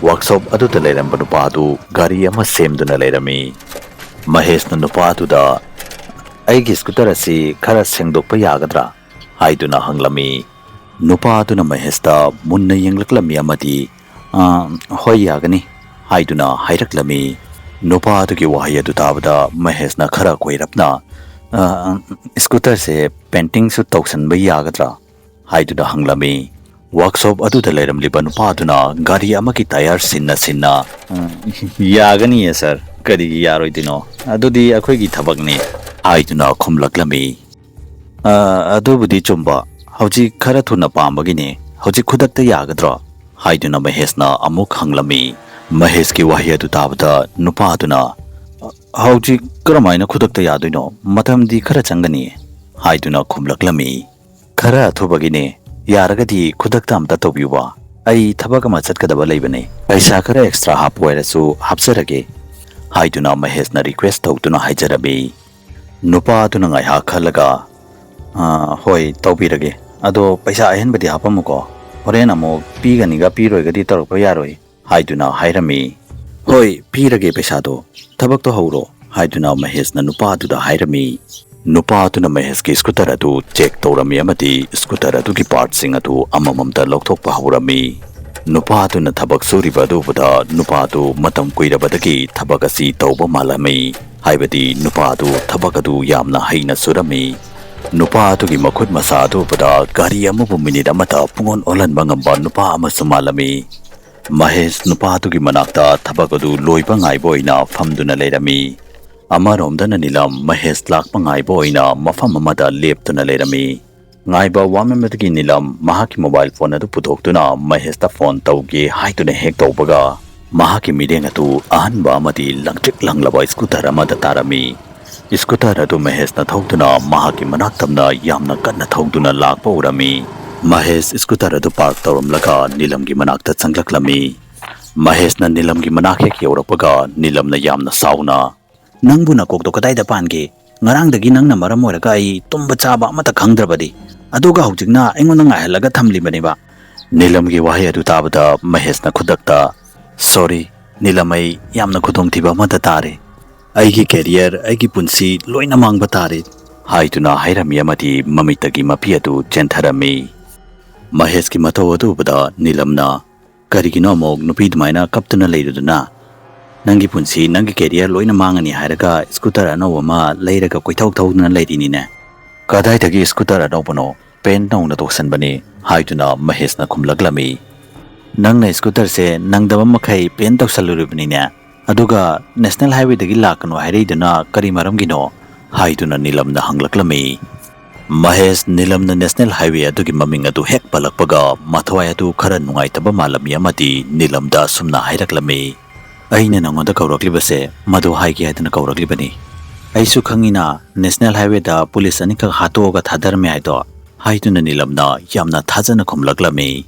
ꯋꯥꯔꯛꯁꯣꯞ ꯑꯗꯨꯗ ꯂꯩꯔꯝꯕ ꯅꯨꯄꯥ ꯑꯗꯨ ꯒꯥꯔꯤ ꯑꯃ ꯁꯦꯝꯗꯨꯅ ꯂꯩꯔꯝꯃꯤ꯫ ꯃꯍꯦꯁꯅ ꯅꯨꯄꯥ ꯑꯗꯨꯗ, "ꯑꯩꯒꯤ ꯁ꯭ꯀꯨꯇꯔ ꯑꯁꯤ ꯈꯔ ꯁꯦꯡꯗꯣꯛꯄ ꯌꯥꯒꯗ꯭ꯔꯥ?" ꯍꯥꯏꯗꯨꯅ ꯍꯪꯂꯝꯃꯤ꯫ ꯅꯨꯄꯥ ꯑꯗꯨꯅ ꯃꯍꯦꯁꯇ ꯃꯨꯟꯅ ꯌꯦꯡꯂꯛꯂꯝꯃꯤ ꯑꯃꯗꯤ, "ꯑ, ꯍꯣꯏ, ꯌꯥꯒꯅꯤ" ꯍꯥꯏꯗꯨꯅ ꯍꯥꯏꯔꯛꯂꯝꯃꯤ꯫ ꯅꯨꯄꯥ ꯑꯗꯨꯒꯤ ꯋꯥꯍꯩ ꯑꯗꯨ ꯇꯥꯕꯗ ꯃꯍꯦꯁꯅ ꯈꯔ ꯀꯣꯏꯔꯞꯅ, "ꯑ, ꯁ꯭ꯀꯨꯇꯔꯁꯦ ꯄꯦꯟꯇꯤꯡꯁꯨ ꯇꯧꯁꯟꯕ ꯌꯥꯒꯗ꯭ꯔꯥ?" ꯍꯥꯏꯗꯨꯅ ꯍꯪꯂꯝꯃꯤ꯫ ꯋꯥꯔꯛꯁꯣꯞ ꯑꯗꯨꯗ ꯂꯩꯔꯝꯂꯤꯕ ꯅꯨꯄꯥ ꯑꯗꯨꯅ ꯒꯥꯔꯤ ꯑꯃꯒꯤ ꯇꯥꯌꯔ ꯁꯤꯟꯅ ꯁꯤꯟꯅ, "ꯎꯝ, ꯌꯥꯒꯅꯤꯌꯦ ꯁꯥꯔ, ꯀꯔꯤꯒꯤ ꯌꯥꯔꯣꯏꯗꯣꯏꯅꯣ? ꯑꯗꯨꯗꯤ ꯑꯩꯈꯣꯏꯒꯤ ꯊꯕꯛꯅꯤ" ꯍꯥꯏꯗꯨꯅ ꯈꯨꯝꯂꯛꯂꯝꯃꯤ꯫ "ꯑ, ꯑꯗꯨꯕꯨꯗꯤ ꯆꯨꯝꯕ, ꯍꯧꯖꯤꯛ ꯈꯔ ꯊꯨꯅ ꯄꯥꯝꯕꯒꯤꯅꯦ, ꯍꯧꯖꯤꯛ ꯈꯨꯗꯛꯇ ꯌꯥꯒꯗ꯭ꯔꯣ?" ꯍꯥꯏꯗꯨꯅ ꯃꯍꯦꯁꯅ ꯑꯃꯨꯛ ꯍꯪꯂꯝꯃꯤ꯫ ꯃꯍꯦꯁꯀꯤ ꯋꯥꯍꯩ ꯑꯗꯨ ꯇꯥꯕꯗ ꯅꯨꯄꯥ ꯑꯗꯨꯅ, "ꯍꯧꯖꯤꯛ ꯀꯔꯝꯍꯥꯏꯅ ꯈꯨꯗꯛꯇ ꯌꯥꯗꯣꯏꯅꯣ? ꯃꯇꯝꯗꯤ ꯈꯔ ꯆꯪꯒꯅꯤ" ꯍꯥꯏꯗꯨꯅ ꯈꯨꯝꯂꯛꯂꯝꯃꯤ꯫ "ꯈꯔ ꯑꯊꯨꯕꯒꯤꯅꯦ, ꯌꯥꯔꯒꯗꯤ ꯈꯨꯗꯛꯇ ꯑꯝꯇ ꯇꯧꯕꯤꯌꯨꯕ, ꯑꯩ ꯊꯕꯛ ꯑꯃ ꯆꯠꯀꯗꯕ ꯂꯩꯕꯅꯦ, ꯄꯩꯁꯥ ꯈꯔ ꯑꯦꯛꯁꯇ꯭ꯔꯥ ꯍꯥꯞꯄ ꯑꯣꯏꯔꯁꯨ ꯍꯥꯞꯆꯔꯒꯦ" ꯍꯥꯏꯗꯨꯅ ꯃꯍꯦꯁꯅ ꯔꯤꯀ꯭ꯋꯦꯁ ꯇꯧꯗꯨꯅ ꯍꯥꯏꯖꯔꯝꯃꯤ꯫ ꯅꯨꯄꯥ ꯑꯗꯨꯅ ꯉꯥꯏꯍꯥꯛ ꯈꯜꯂꯒ, "ꯑ, ꯍꯣꯏ, ꯇꯧꯕꯤꯔꯒꯦ, ꯑꯗꯣ ꯄꯩꯁꯥ ꯑꯍꯦꯟꯕꯗꯤ ꯍꯥꯞꯄꯝꯃꯨꯀꯣ, ꯍꯣꯔꯦꯟ ꯑꯃꯨꯛ ꯄꯤꯒꯅꯤꯒ ꯄꯤꯔꯣꯏꯒꯗꯤ ꯇꯧꯔꯛꯄ ꯌꯥꯔꯣꯏ" ꯍꯥꯏꯗꯨꯅ ꯍꯥꯏꯔꯝꯃꯤ꯫ "ꯍꯣꯏ, ꯄꯤꯔꯒꯦ ꯄꯩꯁꯥꯗꯣ, ꯊꯕꯛꯇꯣ ꯍꯧꯔꯣ" ꯍꯥꯏꯗꯨꯅ ꯃꯍꯦꯁꯅ ꯅꯨꯄꯥꯗꯨꯗ ꯍꯥꯏꯔꯝꯃꯤ꯫ ꯅꯨꯄꯥꯗꯨꯅ ꯃꯍꯦꯁꯀꯤ ꯁ꯭ꯀꯨꯇꯔ ꯑꯗꯨ ꯆꯦꯛ ꯇꯧꯔꯝꯃꯤ ꯑꯃꯗꯤ ꯁ꯭ꯀꯨꯇꯔ ꯑꯗꯨꯒꯤ ꯄꯥꯔꯠꯁꯤꯡ ꯑꯗꯨ ꯑꯃꯃꯝꯇ ꯂꯧꯊꯣꯛꯄ ꯍꯧꯔꯝꯃꯤ꯫ ꯅꯨꯄꯥꯗꯨꯅ ꯊꯕꯛ ꯁꯨꯔꯤꯕ ꯑꯗꯨ ꯎꯕꯗ ꯅꯨꯄꯥꯗꯨ ꯃꯇꯝ ꯀꯨꯏꯔꯕꯗꯒꯤ ꯊꯕꯛ ꯑꯁꯤ ꯇꯧꯕ ꯃꯥꯜꯂꯝꯃꯤ꯫ ꯍꯥꯏꯕꯗꯤ ꯅꯨꯄꯥꯗꯨ ꯊꯕꯛ ꯑꯗꯨ ꯌꯥꯝꯅ ꯍꯩꯅ ꯁꯨꯔꯝꯃꯤ꯫ ꯅꯨꯄꯥ ꯑꯗꯨꯒꯤ ꯃꯈꯨꯠ ꯃꯁꯥ ꯑꯗꯨ ꯎꯕꯗ ꯒꯥꯔꯤ ꯑꯃꯕꯨ ꯃꯤꯅꯤꯠ ꯑꯃꯇ ꯄꯨꯡꯑꯣꯟ ꯑꯣꯜꯍꯟꯕ ꯉꯝꯕ ꯅꯨꯄꯥ ꯑꯃꯁꯨ ꯃꯥꯜꯂꯝꯃꯤ꯫ ꯃꯍꯦꯁ ꯅꯨꯄꯥ ꯑꯗꯨꯒꯤ ꯃꯅꯥꯛꯇ ꯊꯕꯛ ꯑꯗꯨ ꯂꯣꯏꯕ ꯉꯥꯏꯕ ꯑꯣꯏꯅ ꯐꯝꯗꯨꯅ ꯂꯩꯔꯝꯃꯤ꯫ ꯑꯃꯔꯣꯝꯗꯅ ꯅꯤꯂꯝ ꯃꯍꯦꯁ ꯂꯥꯛꯄ ꯉꯥꯏꯕ ꯑꯣꯏꯅ ꯃꯐꯝ ꯑꯃꯗ ꯂꯦꯞꯇꯨꯅ ꯂꯩꯔꯝꯃꯤ꯫ ꯉꯥꯏꯕ ꯋꯥꯃꯟꯕꯗꯒꯤ ꯅꯤꯂꯝ ꯃꯍꯥꯛꯀꯤ ꯃꯣꯕꯥꯏꯜ ꯐꯣꯟ ꯑꯗꯨ ꯄꯨꯊꯣꯛꯇꯨꯅ ꯃꯍꯦꯁꯇ ꯐꯣꯟ ꯇꯧꯒꯦ ꯍꯥꯏꯗꯨꯅ ꯍꯦꯛ ꯇꯧꯕꯒ, ꯃꯍꯥꯛꯀꯤ ꯃꯤꯠꯌꯦꯡ ꯑꯗꯨ ꯑꯍꯟꯕ ꯑꯃꯗꯤ ꯂꯪꯇ꯭ꯔꯤꯛ ꯂꯪꯂꯕ ꯁ꯭ꯀꯨꯇꯔ ꯑꯃꯗ ꯇꯥꯔꯝꯃꯤ꯫ ꯁ꯭ꯀꯨꯇꯔ ꯑꯗꯨ ꯃꯍꯦꯁꯅ ꯊꯧꯗꯨꯅ ꯃꯍꯥꯛꯀꯤ ꯃꯅꯥꯛ ꯇꯝꯅ ꯌꯥꯝꯅ ꯀꯟꯅ ꯊꯧꯗꯨꯅ ꯂꯥꯛꯄ ꯎꯔꯝꯃꯤ꯫ ꯃꯍꯦꯁ ꯁ꯭ꯀꯨꯇꯔ ꯑꯗꯨ ꯄꯥꯔꯛ ꯇꯧꯔꯝꯂꯒ ꯅꯤꯂꯝꯒꯤ ꯃꯅꯥꯛꯇ ꯆꯪꯂꯛꯂꯝꯃꯤ꯫ ꯃꯍꯦꯁꯅ ꯅꯤꯂꯝꯒꯤ ꯃꯅꯥꯛ ꯍꯦꯛ ꯌꯧꯔꯛꯄꯒ ꯅꯤꯂꯝꯅ ꯌꯥꯝꯅ ꯁꯥꯎꯅ, "ꯅꯪꯕꯨ ꯅꯀꯣꯛꯇꯣ ꯀꯗꯥꯏꯗ ꯄꯥꯟꯒꯦ? ꯉꯔꯥꯡꯗꯒꯤ ꯅꯪꯅ ꯃꯔꯝ ꯑꯣꯏꯔꯒ ꯑꯩ ꯇꯨꯝꯕ ꯆꯥꯕ ꯑꯃꯠꯇ ꯈꯪꯗ꯭ꯔꯕꯗꯤ, ꯑꯗꯨꯒ ꯍꯧꯖꯤꯛꯅ ꯑꯩꯉꯣꯟꯗ ꯉꯥꯏꯍꯜꯂꯒ ꯊꯝꯂꯤꯕꯅꯦꯕ?" ꯅꯤꯂꯝꯒꯤ ꯋꯥꯍꯩ ꯑꯗꯨ ꯇꯥꯕꯗ ꯃꯍꯦꯁꯅ ꯈꯨꯗꯛꯇ, "ꯁꯣꯔꯤ, ꯅꯤꯂꯝ, ꯑꯩ ꯌꯥꯝꯅ ꯈꯨꯗꯣꯡꯊꯤꯕ ꯑꯃꯗ ꯇꯥꯔꯦ꯫ ꯑꯩꯒꯤ ꯀꯦꯔꯤꯌꯔ, ꯑꯩꯒꯤ ꯄꯨꯟꯁꯤ ꯂꯣꯏꯅ ꯃꯥꯡꯕ ꯇꯥꯔꯦ," ꯍꯥꯏꯗꯨꯅ ꯍꯥꯏꯔꯝꯃꯤ ꯑꯃꯗꯤ ꯃꯃꯤꯠꯇꯒꯤ ꯃꯄꯤ ꯑꯗꯨ ꯆꯦꯟꯊꯔꯝꯃꯤ꯫ ꯃꯍꯦꯁꯀꯤ ꯃꯇꯧ ꯑꯗꯨ ꯎꯕꯗ ꯅꯤꯂꯝꯅ, "ꯀꯔꯤꯒꯤꯅꯣ ꯑꯃꯨꯛ ꯅꯨꯄꯤ ꯑꯗꯨꯃꯥꯏꯅ ꯀꯞꯇꯨꯅ ꯂꯩꯔꯨꯗꯨꯅ? ꯅꯪꯒꯤ ꯄꯨꯟꯁꯤ, ꯅꯪꯒꯤ ꯀꯦꯔꯤꯌꯔ ꯂꯣꯏꯅ ꯃꯥꯡꯉꯅꯤ ꯍꯥꯏꯔꯒ ꯁ꯭ꯀꯨꯇꯔ ꯑꯅꯧꯕ ꯑꯃ ꯂꯩꯔꯒ ꯀꯣꯏꯊꯧ ꯊꯧꯗꯨꯅ ꯂꯩꯔꯤꯅꯤꯅꯦ?" "ꯀꯗꯥꯏꯗꯒꯤ ꯁ꯭ꯀꯨꯇꯔ ꯑꯅꯧꯕꯅꯣ? ꯄꯦꯟꯠ ꯅꯧꯅ ꯇꯧꯁꯟꯕꯅꯤ," ꯍꯥꯏꯗꯨꯅ ꯃꯍꯦꯁꯅ ꯈꯨꯝꯂꯛꯂꯝꯃꯤ꯫ "ꯅꯪꯅ ꯁ꯭ꯀꯨꯇꯔꯁꯦ ꯅꯪꯗꯕ ꯃꯈꯩ ꯄꯦꯟꯠ ꯇꯧꯁꯜꯂꯨꯔꯤꯕꯅꯤꯅꯦ, ꯑꯗꯨꯒ ꯅꯦꯁꯅꯦꯜ ꯍꯥꯏꯋꯦꯗꯒꯤ ꯂꯥꯛꯀꯅꯨ ꯍꯥꯏꯔꯛꯏꯗꯨꯅ ꯀꯔꯤ ꯃꯔꯝꯒꯤꯅꯣ?" ꯍꯥꯏꯗꯨꯅ ꯅꯤꯂꯝꯅ ꯍꯪꯂꯛꯂꯝꯃꯤ꯫ ꯃꯍꯦꯁ ꯅꯤꯂꯝꯅ ꯅꯦꯁꯅꯦꯜ ꯍꯥꯏꯋꯦ ꯑꯗꯨꯒꯤ ꯃꯃꯤꯡ ꯑꯗꯨ ꯍꯦꯛ ꯄꯜꯂꯛꯄꯒ ꯃꯊꯋꯥꯏ ꯑꯗꯨ ꯈꯔ ꯅꯨꯡꯉꯥꯏꯇꯕ ꯃꯥꯜꯂꯝꯃꯤ ꯑꯃꯗꯤ ꯅꯤꯂꯝꯗ ꯑꯁꯨꯝꯅ ꯍꯥꯏꯔꯛꯂꯝꯃꯤ, "ꯑꯩꯅ ꯅꯉꯣꯟꯗ ꯀꯧꯔꯛꯂꯤꯕꯁꯦ ꯃꯗꯨ ꯍꯥꯏꯒꯦ ꯍꯥꯏꯗꯅ ꯀꯧꯔꯛꯂꯤꯕꯅꯤ꯫ ꯑꯩꯁꯨ ꯈꯪꯉꯤꯅ, ꯅꯦꯁꯅꯦꯜ ꯍꯥꯏꯋꯦꯗ ꯄꯨꯂꯤꯁ ꯑꯅꯤꯈꯛ ꯍꯥꯠꯇꯣꯛꯑꯒ ꯊꯥꯗꯔꯝꯃꯦ ꯍꯥꯏꯗꯣ," ꯍꯥꯏꯗꯨꯅ ꯅꯤꯂꯝꯅ ꯌꯥꯝꯅ ꯊꯥꯖꯅ ꯈꯨꯝꯂꯛꯂꯝꯃꯤ꯫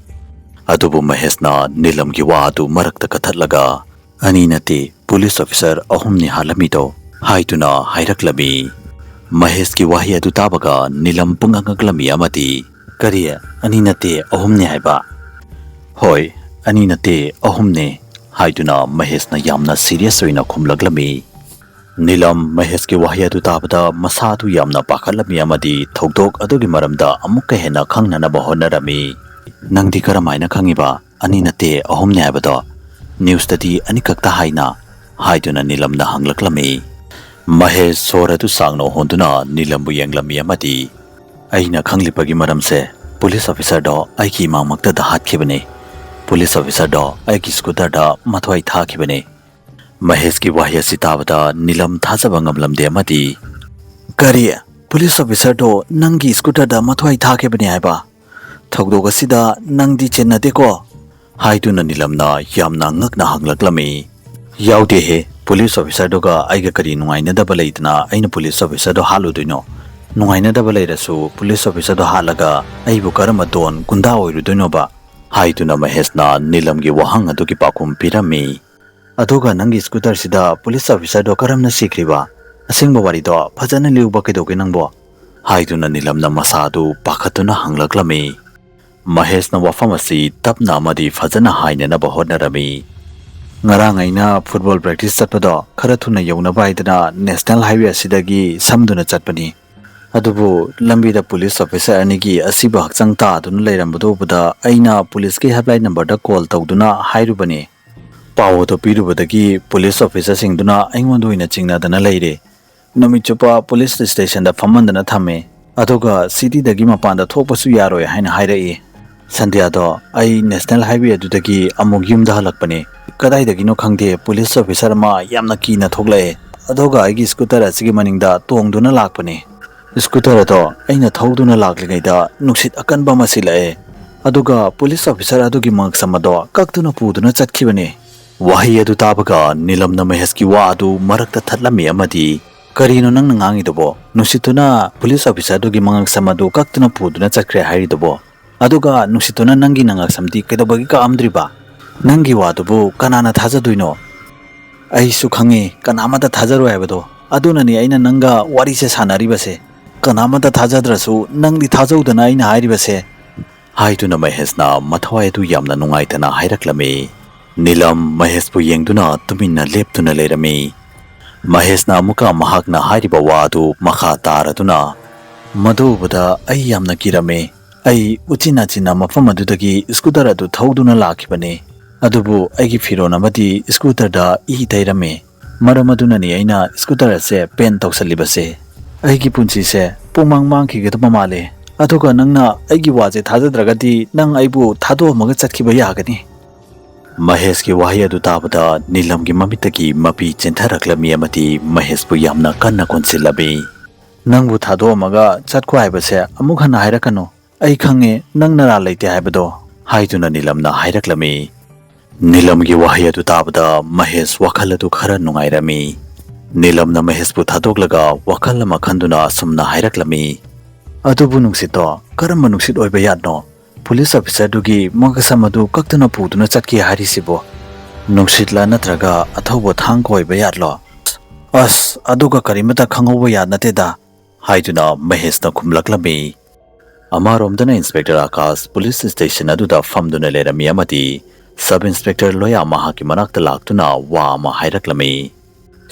ꯑꯗꯨꯕꯨ ꯃꯍꯦꯁꯅ ꯅꯤꯂꯝꯒꯤ ꯋꯥ ꯑꯗꯨ ꯃꯔꯛꯇ ꯀꯛꯊꯠꯂꯒ, "ꯑꯅꯤ ꯅꯠꯇꯦ, ꯄꯨꯂꯤꯁ ꯑꯣꯐꯤꯁꯥꯔ ꯑꯍꯨꯝꯅꯤ ꯍꯥꯠꯂꯝꯃꯤꯗꯣ," ꯍꯥꯏꯗꯨꯅ ꯍꯥꯏꯔꯛꯂꯝꯃꯤ꯫ ꯃꯍꯦꯁꯀꯤ ꯋꯥꯍꯩ ꯑꯗꯨ ꯇꯥꯕꯒ ꯅꯤꯂꯝ ꯄꯨꯡꯉꯛ ꯉꯛꯂꯝꯃꯤ ꯑꯃꯗꯤ, "ꯀꯔꯤ? ꯑꯅꯤ ꯅꯠꯇꯦ, ꯑꯍꯨꯝꯅꯤ ꯍꯥꯏꯕ?" "ꯍꯣꯏ, ꯑꯅꯤ ꯅꯠꯇꯦ, ꯑꯍꯨꯝꯅꯤ," ꯍꯥꯏꯗꯨꯅ ꯃꯍꯦꯁꯅ ꯌꯥꯝꯅ ꯁꯤꯔꯤꯌꯁ ꯑꯣꯏꯅ ꯈꯨꯝꯂꯛꯂꯝꯃꯤ꯫ ꯅꯤꯂꯝ ꯃꯍꯦꯁꯀꯤ ꯋꯥꯍꯩ ꯑꯗꯨ ꯇꯥꯕꯗ ꯃꯁꯥ ꯑꯗꯨ ꯌꯥꯝꯅ ꯄꯥꯈꯠꯂꯝꯃꯤ ꯑꯃꯗꯤ ꯊꯧꯗꯣꯛ ꯑꯗꯨꯒꯤ ꯃꯔꯝꯗ ꯑꯃꯨꯛꯀ ꯍꯦꯟꯅ ꯈꯪꯅꯅꯕ ꯍꯣꯠꯅꯔꯝꯃꯤ꯫ "ꯅꯪꯗꯤ ꯀꯔꯝꯍꯥꯏꯅ ꯈꯪꯉꯤꯕ? ꯑꯅꯤ ꯅꯠꯇꯦ, ꯑꯍꯨꯝꯅꯦ ꯍꯥꯏꯕꯗꯣ꯫ ꯅ꯭ꯌꯨꯁꯇꯗꯤ ꯑꯅꯤꯈꯛꯇ ꯍꯥꯏꯅ?" ꯍꯥꯏꯗꯨꯅ ꯅꯤꯂꯝꯅ ꯍꯪꯂꯛꯂꯝꯃꯤ꯫ ꯃꯍꯦꯁ ꯁꯣꯔ ꯑꯗꯨ ꯁꯥꯡꯅ ꯍꯣꯟꯗꯨꯅ ꯅꯤꯂꯝꯕꯨ ꯌꯦꯡꯂꯝꯃꯤ ꯑꯃꯗꯤ, "ꯑꯩꯅ ꯈꯪꯂꯤꯕꯒꯤ ꯃꯔꯝꯁꯦ, ꯄꯨꯂꯤꯁ ꯑꯣꯐꯤꯁꯔꯗꯣ ꯑꯩꯒꯤ ꯏꯃꯥꯡꯃꯛꯇꯗ ꯍꯥꯠꯈꯤꯕꯅꯤ꯫ ꯄꯨꯂꯤꯁ ꯑꯣꯐꯤꯁꯔꯗꯣ ꯑꯩꯒꯤ ꯁ꯭ꯀꯨꯇꯔꯗ ꯃꯊ꯭ꯋꯥꯏ ꯊꯥꯈꯤꯕꯅꯤ꯫" ꯃꯍꯦꯁꯀꯤ ꯋꯥꯍꯩ ꯑꯁꯤ ꯇꯥꯕꯗ ꯅꯤꯂꯝ ꯊꯥꯖꯕ ꯉꯝꯂꯝꯗꯦ ꯑꯃꯗꯤ, "ꯀꯔꯤ? ꯄꯨꯂꯤꯁ ꯑꯣꯐꯤꯁꯔꯗꯣ ꯅꯪꯒꯤ ꯁ꯭ꯀꯨꯇꯔꯗ ꯃꯊ꯭ꯋꯥꯏ ꯊꯥꯈꯤꯕꯅꯤ ꯍꯥꯏꯕ? ꯊꯧꯗꯣꯛ ꯑꯁꯤꯗ ꯅꯪꯗꯤ ꯆꯦꯟꯅꯗꯦꯀꯣ?" ꯍꯥꯏꯗꯨꯅ ꯅꯤꯂꯝꯅ ꯌꯥꯝꯅ ꯉꯛꯅ ꯍꯪꯂꯛꯂꯝꯃꯤ꯫ "ꯌꯥꯎꯗꯦꯍꯦ, ꯄꯨꯂꯤꯁ ꯑꯣꯐꯤꯁꯔꯗꯨꯒ ꯑꯩꯒ ꯀꯔꯤ ꯅꯨꯡꯉꯥꯏꯅꯗꯕ ꯂꯩꯗꯅ ꯑꯩꯅ ꯄꯨꯂꯤꯁ ꯑꯣꯐꯤꯁꯔꯗꯣ ꯍꯥꯠꯂꯨꯗꯣꯏꯅꯣ? ꯅꯨꯡꯉꯥꯏꯅꯗꯕ ꯂꯩꯔꯁꯨ ꯄꯨꯂꯤꯁ ꯑꯣꯐꯤꯁꯔꯗꯣ ꯍꯥꯠꯂꯒ ꯑꯩꯕꯨ ꯀꯔꯝꯕ ꯗꯣꯟ ꯒꯨꯟꯗꯥ ꯑꯣꯏꯔꯨꯗꯣꯏꯅꯣꯕ?" ꯍꯥꯏꯗꯨꯅ ꯃꯍꯦꯁꯅ ꯅꯤꯂꯝꯒꯤ ꯋꯥꯍꯪ ꯑꯗꯨꯒꯤ ꯄꯥꯎꯈꯨꯝ ꯄꯤꯔꯝꯃꯤ꯫ "ꯑꯗꯨꯒ ꯅꯪꯒꯤ ꯁ꯭ꯀꯨꯇꯔꯁꯤꯗ ꯄꯨꯂꯤꯁ ꯑꯣꯐꯤꯁꯔꯗꯣ ꯀꯔꯝꯅ ꯁꯤꯈ꯭ꯔꯤꯕ? ꯑꯁꯦꯡꯕ ꯋꯥꯔꯤꯗꯣ ꯐꯖꯅ ꯂꯤꯌꯨꯕ ꯀꯩꯗꯧꯒꯦ ꯅꯪꯕꯣ?" ꯍꯥꯏꯗꯨꯅ ꯅꯤꯂꯝꯅ ꯃꯁꯥ ꯑꯗꯨ ꯄꯥꯈꯠꯇꯨꯅ ꯍꯪꯂꯛꯂꯝꯃꯤ꯫ ꯃꯍꯦꯁꯅ ꯋꯥꯐꯝ ꯑꯁꯤ ꯇꯞꯅ ꯑꯃꯗꯤ ꯐꯖꯅ ꯍꯥꯏꯅꯅꯕ ꯍꯣꯠꯅꯔꯝꯃꯤ꯫ "ꯉꯔꯥꯡ ꯑꯩꯅ ꯐꯨꯠꯕꯣꯜ ꯄ꯭ꯔꯦꯛꯇꯤꯁ ꯆꯠꯄꯗꯣ ꯈꯔ ꯊꯨꯅ ꯌꯧꯅꯕ ꯍꯥꯏꯗꯅ ꯅꯦꯁꯅꯦꯜ ꯍꯥꯏꯋꯦ ꯑꯁꯤꯗꯒꯤ ꯁꯝꯗꯨꯅ ꯆꯠꯄꯅꯤ꯫ ꯑꯗꯨꯕꯨ ꯂꯝꯕꯤꯗ ꯄꯨꯂꯤꯁ ꯑꯣꯐꯤꯁꯔ ꯑꯅꯤꯒꯤ ꯑꯁꯤꯕ ꯍꯛꯆꯥꯡ ꯇꯥꯗꯨꯅ ꯂꯩꯔꯝꯕꯗꯨ ꯎꯕꯗ ꯑꯩꯅ ꯄꯨꯂꯤꯁꯀꯤ ꯍꯦꯜꯞꯂꯥꯏꯟ ꯅꯝꯕꯔꯗ ꯀꯣꯜ ꯇꯧꯗꯨꯅ ꯍꯥꯏꯔꯨꯕꯅꯤ꯫ ꯄꯥꯎ ꯑꯗꯨ ꯄꯤꯔꯨꯕꯗꯒꯤ ꯄꯨꯂꯤꯁ ꯑꯣꯐꯤꯁꯔꯁꯤꯡꯗꯨꯅ ꯑꯩꯉꯣꯟꯗ ꯑꯣꯏꯅ ꯆꯤꯡꯅꯗꯅ ꯂꯩꯔꯦ꯫ ꯅꯨꯃꯤꯠ ꯆꯨꯞꯄ ꯄꯨꯂꯤꯁ ꯁ꯭ꯇꯦꯁꯟꯗ ꯐꯝꯍꯟꯗꯅ ꯊꯝꯃꯦ꯫ ꯑꯗꯨꯒ ꯁꯤꯇꯤꯗꯒꯤ ꯃꯄꯥꯟꯗ ꯊꯣꯛꯄꯁꯨ ꯌꯥꯔꯣꯏ ꯍꯥꯏꯅ ꯍꯥꯏꯔꯛꯏ꯫ ꯁꯟꯙ꯭ꯌꯥꯗꯣ ꯑꯩ ꯅꯦꯁꯅꯦꯜ ꯍꯥꯏꯋꯦ ꯑꯗꯨꯗꯒꯤ ꯑꯃꯨꯛ ꯌꯨꯝꯗ ꯍꯜꯂꯛꯄꯅꯤ꯫ ꯀꯗꯥꯏꯗꯒꯤꯅꯣ ꯈꯪꯗꯦ, ꯄꯨꯂꯤꯁ ꯑꯣꯐꯤꯁꯔ ꯑꯃ ꯌꯥꯝꯅ ꯀꯤꯅ ꯊꯣꯛꯂꯛꯑꯦ꯫ ꯑꯗꯨꯒ ꯑꯩꯒꯤ ꯁ꯭ꯀꯨꯇꯔ ꯑꯁꯤꯒꯤ ꯃꯅꯤꯡꯗ ꯇꯣꯡꯗꯨꯅ ꯂꯥꯛꯄꯅꯤ꯫ ꯁ꯭ꯀꯨꯇꯔ ꯑꯗꯣ ꯑꯩꯅ ꯊꯧꯗꯨꯅ ꯂꯥꯛꯂꯤꯉꯩꯗ ꯅꯨꯡꯁꯤꯠ ꯑꯀꯟꯕ ꯑꯃ ꯁꯤꯜꯂꯛꯑꯦ꯫ ꯑꯗꯨꯒ ꯄꯨꯂꯤꯁ ꯑꯣꯐꯤꯁꯔ ꯑꯗꯨꯒꯤ ꯃꯉꯛꯁꯝ ꯑꯗꯣ ꯀꯛꯇꯨꯅ ꯄꯨꯗꯨꯅ ꯆꯠꯈꯤꯕꯅꯤ꯫" ꯋꯥꯍꯩ ꯑꯗꯨ ꯇꯥꯕꯒ ꯅꯤꯂꯝꯅ ꯃꯍꯦꯁꯀꯤ ꯋꯥ ꯑꯗꯨ ꯃꯔꯛꯇ ꯊꯠꯂꯝꯃꯤ ꯑꯃꯗꯤ, "ꯀꯔꯤꯅꯣ ꯅꯪꯅ ꯉꯥꯡꯉꯤꯗꯨꯕꯣ? ꯅꯨꯡꯁꯤꯠꯇꯨꯅ ꯄꯨꯂꯤꯁ ꯑꯣꯐꯤꯁꯔꯗꯨꯒꯤ ꯃꯉꯛꯁꯝ ꯑꯗꯨ ꯀꯛꯇꯨꯅ ꯄꯨꯗꯨꯅ ꯆꯠꯈ꯭ꯔꯦ ꯍꯥꯏꯔꯤꯗꯨꯕꯣ? ꯑꯗꯨꯒ ꯅꯨꯡꯁꯤꯠꯇꯨꯅ ꯅꯪꯒꯤ ꯅꯉꯛꯁꯝꯗꯤ ꯀꯩꯗꯧꯕꯒꯤ ꯀꯛꯑꯝꯗ꯭ꯔꯤꯕ?" "ꯅꯪꯒꯤ ꯋꯥꯗꯨꯕꯨ ꯀꯅꯥꯅ ꯊꯥꯖꯗꯣꯏꯅꯣ?" "ꯑꯩꯁꯨ ꯈꯪꯉꯤ ꯀꯅꯥꯃꯠꯇ ꯊꯥꯖꯔꯣꯏ ꯍꯥꯏꯕꯗꯣ꯫ ꯑꯗꯨꯅꯅꯤ ꯑꯩꯅ ꯅꯪꯒ ꯋꯥꯔꯤꯁꯦ ꯁꯥꯟꯅꯔꯤꯕꯁꯦ꯫ ꯀꯅꯥꯃꯠꯇ ꯊꯥꯖꯗ꯭ꯔꯁꯨ ꯅꯪꯗꯤ ꯊꯥꯖꯧꯗꯅ ꯑꯩꯅ ꯍꯥꯏꯔꯤꯕꯁꯦ꯫" ꯍꯥꯏꯗꯨꯅ ꯃꯍꯦꯁꯅ ꯃꯊꯋꯥꯏ ꯑꯗꯨ ꯌꯥꯝꯅ ꯅꯨꯡꯉꯥꯏꯇꯅ ꯍꯥꯏꯔꯛꯂꯝꯃꯤ꯫ ꯅꯤꯂꯝ ꯃꯍꯦꯁꯄꯨ ꯌꯦꯡꯗꯨꯅ ꯇꯨꯃꯤꯟꯅ ꯂꯦꯞꯇꯨꯅ ꯂꯩꯔꯝꯃꯤ꯫ ꯃꯍꯦꯁꯅ ꯑꯃꯨꯛꯀ ꯃꯍꯥꯛꯅ ꯍꯥꯏꯔꯤꯕ ꯋꯥ ꯑꯗꯨ ꯃꯈꯥ ꯇꯥꯔꯗꯨꯅ, "ꯃꯗꯨ ꯎꯕꯗ ꯑꯩ ꯌꯥꯝꯅ ꯀꯤꯔꯝꯃꯤ꯫ ꯑꯩ ꯎꯆꯤꯟ ꯅꯥꯆꯤꯟꯅ ꯃꯐꯝ ꯑꯗꯨꯗꯒꯤ ꯁ꯭ꯀꯨꯇꯔ ꯑꯗꯨ ꯊꯧꯗꯨꯅ ꯂꯥꯛꯈꯤꯕꯅꯤ꯫ ꯑꯗꯨꯕꯨ ꯑꯩꯒꯤ ꯐꯤꯔꯣꯜ ꯑꯃꯗꯤ ꯁ꯭ꯀꯨꯇꯔꯗ ꯏ ꯇꯩꯔꯝꯃꯤ꯫ ꯃꯔꯝ ꯑꯗꯨꯅꯅꯤ ꯑꯩꯅ ꯁ꯭ꯀꯨꯇꯔ ꯑꯁꯦ ꯄꯦꯟ ꯇꯧꯁꯜꯂꯤꯕꯁꯦ꯫ ꯑꯩꯒꯤ ꯄꯨꯟꯁꯤꯁꯦ ꯄꯨꯡꯃꯥꯡ ꯃꯥꯡꯈꯤꯒꯗꯕ ꯃꯥꯜꯂꯦ꯫ ꯑꯗꯨꯒ ꯅꯪꯅ ꯑꯩꯒꯤ ꯋꯥꯁꯦ ꯊꯥꯖꯗ꯭ꯔꯒꯗꯤ ꯅꯪ ꯑꯩꯕꯨ ꯊꯥꯗꯣꯛꯑꯝꯃꯒ ꯆꯠꯈꯤꯕ ꯌꯥꯒꯅꯤ꯫" ꯃꯍꯦꯁꯀꯤ ꯋꯥꯍꯩ ꯑꯗꯨ ꯇꯥꯕꯗ ꯅꯤꯂꯝꯒꯤ ꯃꯃꯤꯠꯇꯒꯤ ꯃꯄꯤ ꯆꯦꯟꯊꯔꯛꯂꯝꯃꯤ ꯑꯃꯗꯤ ꯃꯍꯦꯁꯄꯨ ꯌꯥꯝꯅ ꯀꯟꯅ ꯀꯣꯟꯁꯤꯜꯂꯝꯃꯤ꯫ "ꯅꯪꯕꯨ ꯊꯥꯗꯣꯛꯑꯝꯃꯒ ꯆꯠꯈꯣ ꯍꯥꯏꯕꯁꯦ ꯑꯃꯨꯛ ꯍꯟꯅ ꯍꯥꯏꯔꯛꯀꯅꯨ꯫ ꯑꯩ ꯈꯪꯉꯦ ꯅꯪ ꯅꯔꯥꯜ ꯂꯩꯇꯦ ꯍꯥꯏꯕꯗꯣ", ꯍꯥꯏꯗꯨꯅ ꯅꯤꯂꯝꯅ ꯍꯥꯏꯔꯛꯂꯝꯃꯤ꯫ ꯅꯤꯂꯝꯒꯤ ꯋꯥꯍꯩ ꯑꯗꯨ ꯇꯥꯕꯗ ꯃꯍꯦꯁ ꯋꯥꯈꯜ ꯑꯗꯨ ꯈꯔ ꯅꯨꯡꯉꯥꯏꯔꯝꯃꯤ꯫ ꯅꯤꯂꯝꯅ ꯃꯍꯦꯁꯄꯨ ꯊꯥꯗꯣꯛꯂꯒ ꯋꯥꯈꯜ ꯑꯃ ꯈꯟꯗꯨꯅ ꯑꯁꯨꯝꯅ ꯍꯥꯏꯔꯛꯂꯝꯃꯤ꯫ "ꯑꯗꯨꯕꯨ ꯅꯨꯡꯁꯤꯠꯇꯣ ꯀꯔꯝꯕ ꯅꯨꯡꯁꯤꯠ ꯑꯣꯏꯕ ꯌꯥꯠꯅꯣ? ꯄꯨꯂꯤꯁ ꯑꯣꯐꯤꯁꯔꯗꯨꯒꯤ ꯃꯀꯁꯝ ꯑꯗꯨ ꯀꯛꯇꯨꯅ ꯄꯨꯗꯨꯅ ꯆꯠꯈꯤ ꯍꯥꯏꯔꯤꯁꯤꯕꯨ? ꯅꯨꯡꯁꯤꯠꯂ ꯅꯠꯇ꯭ꯔꯒ ꯑꯊꯧꯕ ꯊꯥꯡ ꯀꯣꯏꯕ ꯌꯥꯠꯂꯣ?" "ꯑꯁ, ꯑꯗꯨꯒ ꯀꯔꯤꯃꯇ ꯈꯪꯍꯧꯕ ꯌꯥꯠ ꯅꯠꯇꯦꯗ", ꯍꯥꯏꯗꯨꯅ ꯃꯍꯦꯁꯅ ꯈꯨꯝꯂꯛꯂꯝꯃꯤ꯫ ꯑꯃꯔꯣꯝꯗꯅ ꯏꯟꯁꯄꯦꯛꯇꯔ ꯑꯥꯀꯥꯁ ꯄꯨꯂꯤꯁ ꯁ꯭ꯇꯦꯁꯟ ꯑꯗꯨꯗ ꯐꯝꯗꯨꯅ ꯂꯩꯔꯝꯃꯤ ꯑꯃꯗꯤ ꯁꯕ ꯏꯟꯁꯄꯦꯛꯇꯔ ꯂꯣꯌꯥ ꯃꯍꯥꯛꯀꯤ ꯃꯅꯥꯛꯇ ꯂꯥꯛꯇꯨꯅ ꯋꯥ ꯑꯃ ꯍꯥꯏꯔꯛꯂꯝꯃꯤ꯫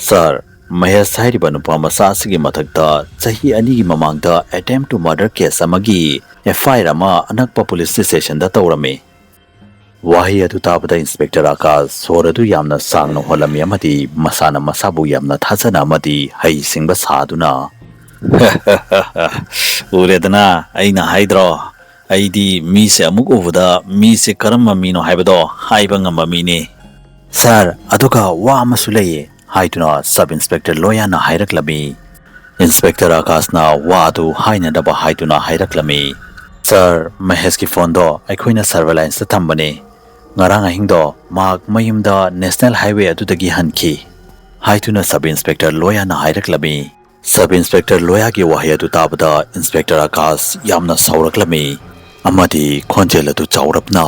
"ꯁꯥꯔ, ꯃꯍꯦꯁ ꯍꯥꯏꯔꯤꯕ ꯅꯨꯄꯥ ꯃꯆꯥ ꯑꯁꯤꯒꯤ ꯃꯊꯛꯇ ꯆꯍꯤ ꯑꯅꯤꯒꯤ ꯃꯃꯥꯡꯗ attempt to murder case ꯑꯃꯒꯤ F I R ꯑꯃ ꯑꯅꯛꯄ ꯄꯨꯂꯤꯁ ꯁ꯭ꯇꯦꯁꯟꯗ ꯇꯧꯔꯝꯃꯤ꯫" ꯋꯥꯍꯩ ꯑꯗꯨ ꯇꯥꯕꯗ ꯏꯟꯁꯄꯦꯛꯇꯔ ꯑꯥꯀꯥꯁ ꯁꯣꯔ ꯑꯗꯨ ꯌꯥꯝꯅ ꯁꯥꯡꯅ ꯍꯣꯜꯂꯝꯃꯤ ꯑꯃꯗꯤ ꯃꯁꯥꯅ ꯃꯁꯥꯕꯨ ꯌꯥꯝꯅ ꯊꯥꯖꯅ ꯑꯃꯗꯤ ꯍꯩꯁꯤꯡꯕ ꯁꯥꯗꯨꯅ, "ꯎꯔꯦꯗꯅ, ꯑꯩꯅ ꯍꯥꯏꯗ꯭ꯔꯣ? ꯑꯩꯗꯤ ꯃꯤꯁꯦ ꯑꯃꯨꯛ ꯎꯕꯗ ꯃꯤꯁꯦ ꯀꯔꯝꯕ ꯃꯤꯅꯣ ꯍꯥꯏꯕꯗꯣ ꯍꯥꯏꯕ ꯉꯝꯕ ꯃꯤꯅꯤ꯫" "ꯁꯥꯔ, ꯑꯗꯨꯒ ꯋꯥ ꯑꯃꯁꯨ ꯂꯩꯌꯦ", ꯍꯥꯏꯗꯨꯅ ꯁꯕ ꯏꯟꯁꯄꯦꯛꯇꯔ ꯂꯣꯌꯥꯅ ꯍꯥꯏꯔꯛꯂꯝꯃꯤ꯫ ꯏꯟꯁꯄꯦꯛꯇꯔ ꯑꯥꯀꯥꯁꯅ ꯋꯥ ꯑꯗꯨ ꯍꯥꯏꯅꯅꯕ ꯍꯥꯏꯗꯨꯅ ꯍꯥꯏꯔꯛꯂꯝꯃꯤ꯫ "ꯁꯥꯔ, ꯃꯍꯦꯁꯀꯤ ꯐꯣꯟꯗꯣ ꯑꯩꯈꯣꯏꯅ ꯁꯔꯚꯦꯂꯥꯟꯁꯇ ꯊꯝꯕꯅꯤ꯫ ꯉꯔꯥꯡ ꯑꯍꯤꯡꯗꯣ ꯃꯍꯥꯛ ꯃꯌꯨꯝꯗ ꯅꯦꯁꯅꯦꯜ ꯍꯥꯏꯋꯦ ꯑꯗꯨꯗꯒꯤ ꯍꯟꯈꯤ", ꯍꯥꯏꯗꯨꯅ ꯁꯕ ꯏꯟꯁꯄꯦꯛꯇꯔ ꯂꯣꯌꯥꯅ ꯍꯥꯏꯔꯛꯂꯝꯃꯤ꯫ ꯁꯕ ꯏꯟꯁꯄꯦꯛꯇꯔ ꯂꯣꯌꯥꯒꯤ ꯋꯥꯍꯩ ꯑꯗꯨ ꯇꯥꯕꯗ ꯏꯟꯁꯄꯦꯛꯇꯔ ꯑꯥꯀꯥꯁ ꯌꯥꯝꯅ ꯁꯥꯎꯔꯛꯂꯝꯃꯤ ꯑꯃꯗꯤ ꯈꯣꯟꯖꯦꯜ ꯑꯗꯨ ꯆꯥꯎꯔꯞꯅ,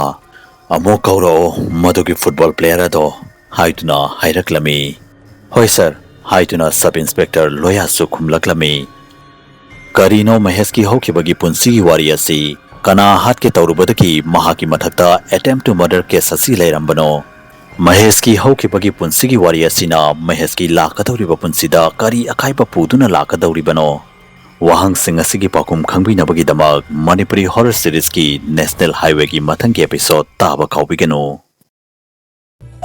"ꯑꯃꯨꯛ ꯀꯧꯔꯛꯑꯣ ꯃꯗꯨꯒꯤ ꯐꯨꯠꯕꯣꯜ ꯄ꯭ꯂꯦꯌꯔ ꯑꯗꯣ", ꯍꯥꯏꯗꯨꯅ ꯍꯥꯏꯔꯛꯂꯝꯃꯤ꯫ "ꯍꯣꯏ ꯁꯥꯔ", ꯍꯥꯏꯗꯨꯅ ꯁꯕ ꯏꯟꯁꯄꯦꯛꯇꯔ ꯂꯣꯌꯥꯁꯨ ꯈꯨꯝꯂꯛꯂꯝꯃꯤ꯫ ꯀꯔꯤꯅꯣ ꯃꯍꯦꯁꯀꯤ ꯍꯧꯈꯤꯕꯒꯤ ꯄꯨꯟꯁꯤꯒꯤ ꯋꯥꯔꯤ ꯑꯁꯤ? ꯀꯅꯥ ꯍꯥꯠꯀꯦ ꯇꯧꯔꯨꯕꯗꯒꯤ ꯃꯍꯥꯛꯀꯤ ꯃꯊꯛꯇ attempt to murder case ꯑꯁꯤ ꯂꯩꯔꯝꯕꯅꯣ? ꯃꯍꯦꯁꯀꯤ ꯍꯧꯈꯤꯕꯒꯤ ꯄꯨꯟꯁꯤꯒꯤ ꯋꯥꯔꯤ ꯑꯁꯤꯅ ꯃꯍꯦꯁꯀꯤ ꯂꯥꯛꯀꯗꯧꯔꯤꯕ ꯄꯨꯟꯁꯤꯗ ꯀꯔꯤ ꯑꯀꯥꯏꯕ ꯄꯨꯗꯨꯅ ꯂꯥꯛꯀꯗꯧꯔꯤꯕꯅꯣ? ꯋꯥꯍꯪꯁꯤꯡ ꯑꯁꯤꯒꯤ ꯄꯥꯎꯈꯨꯝ ꯈꯪꯕꯤꯅꯕꯒꯤꯗꯃꯛ ꯃꯅꯤꯄꯨꯔꯤ ꯍꯣꯔꯔ ꯁꯤꯔꯤꯖꯀꯤ ꯅꯦꯁꯅꯦꯜ ꯍꯥꯏꯋꯦꯒꯤ ꯃꯊꯪꯒꯤ ꯑꯦꯄꯤꯁꯣꯗ ꯇꯥꯕ ꯀꯥꯎꯕꯤꯒꯅꯨ꯫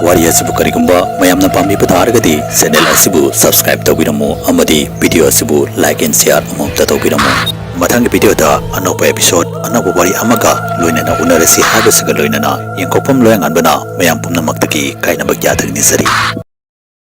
ꯋꯥꯔꯤ ꯑꯁꯤꯕꯨ ꯀꯔꯤꯒꯨꯝꯕ ꯃꯌꯥꯝꯅ ꯄꯥꯝꯕꯤꯕ ꯇꯥꯔꯒꯗꯤ ꯆꯦꯅꯦꯜ ꯑꯁꯤꯕꯨ ꯁꯕꯁꯀ꯭ꯔꯥꯏꯕ ꯇꯧꯕꯤꯔꯝꯃꯨ ꯑꯃꯗꯤ ꯚꯤꯗꯤꯑꯣ ꯑꯁꯤꯕꯨ ꯂꯥꯏꯛ ꯑꯦꯟ ꯁꯤꯌꯥꯔ ꯑꯃꯃꯝꯇ ꯇꯧꯕꯤꯔꯝꯃꯨ꯫ ꯃꯊꯪꯒꯤ ꯚꯤꯗꯤꯑꯣꯗ ꯑꯅꯧꯕ ꯑꯦꯄꯤꯁꯣꯗ, ꯑꯅꯧꯕ ꯋꯥꯔꯤ ꯑꯃꯒ ꯂꯣꯏꯅꯅ ꯎꯅꯔꯁꯤ ꯍꯥꯏꯕꯁꯤꯒ ꯂꯣꯏꯅꯅ ꯌꯦꯡꯊꯣꯛꯐꯝ ꯂꯣꯌꯥꯉꯥꯟꯕꯅ ꯃꯌꯥꯝ ꯄꯨꯝꯅꯃꯛꯇꯒꯤ ꯀꯥꯏꯅꯕ ꯌꯥꯗꯅ ꯅꯤꯖꯔꯤ꯫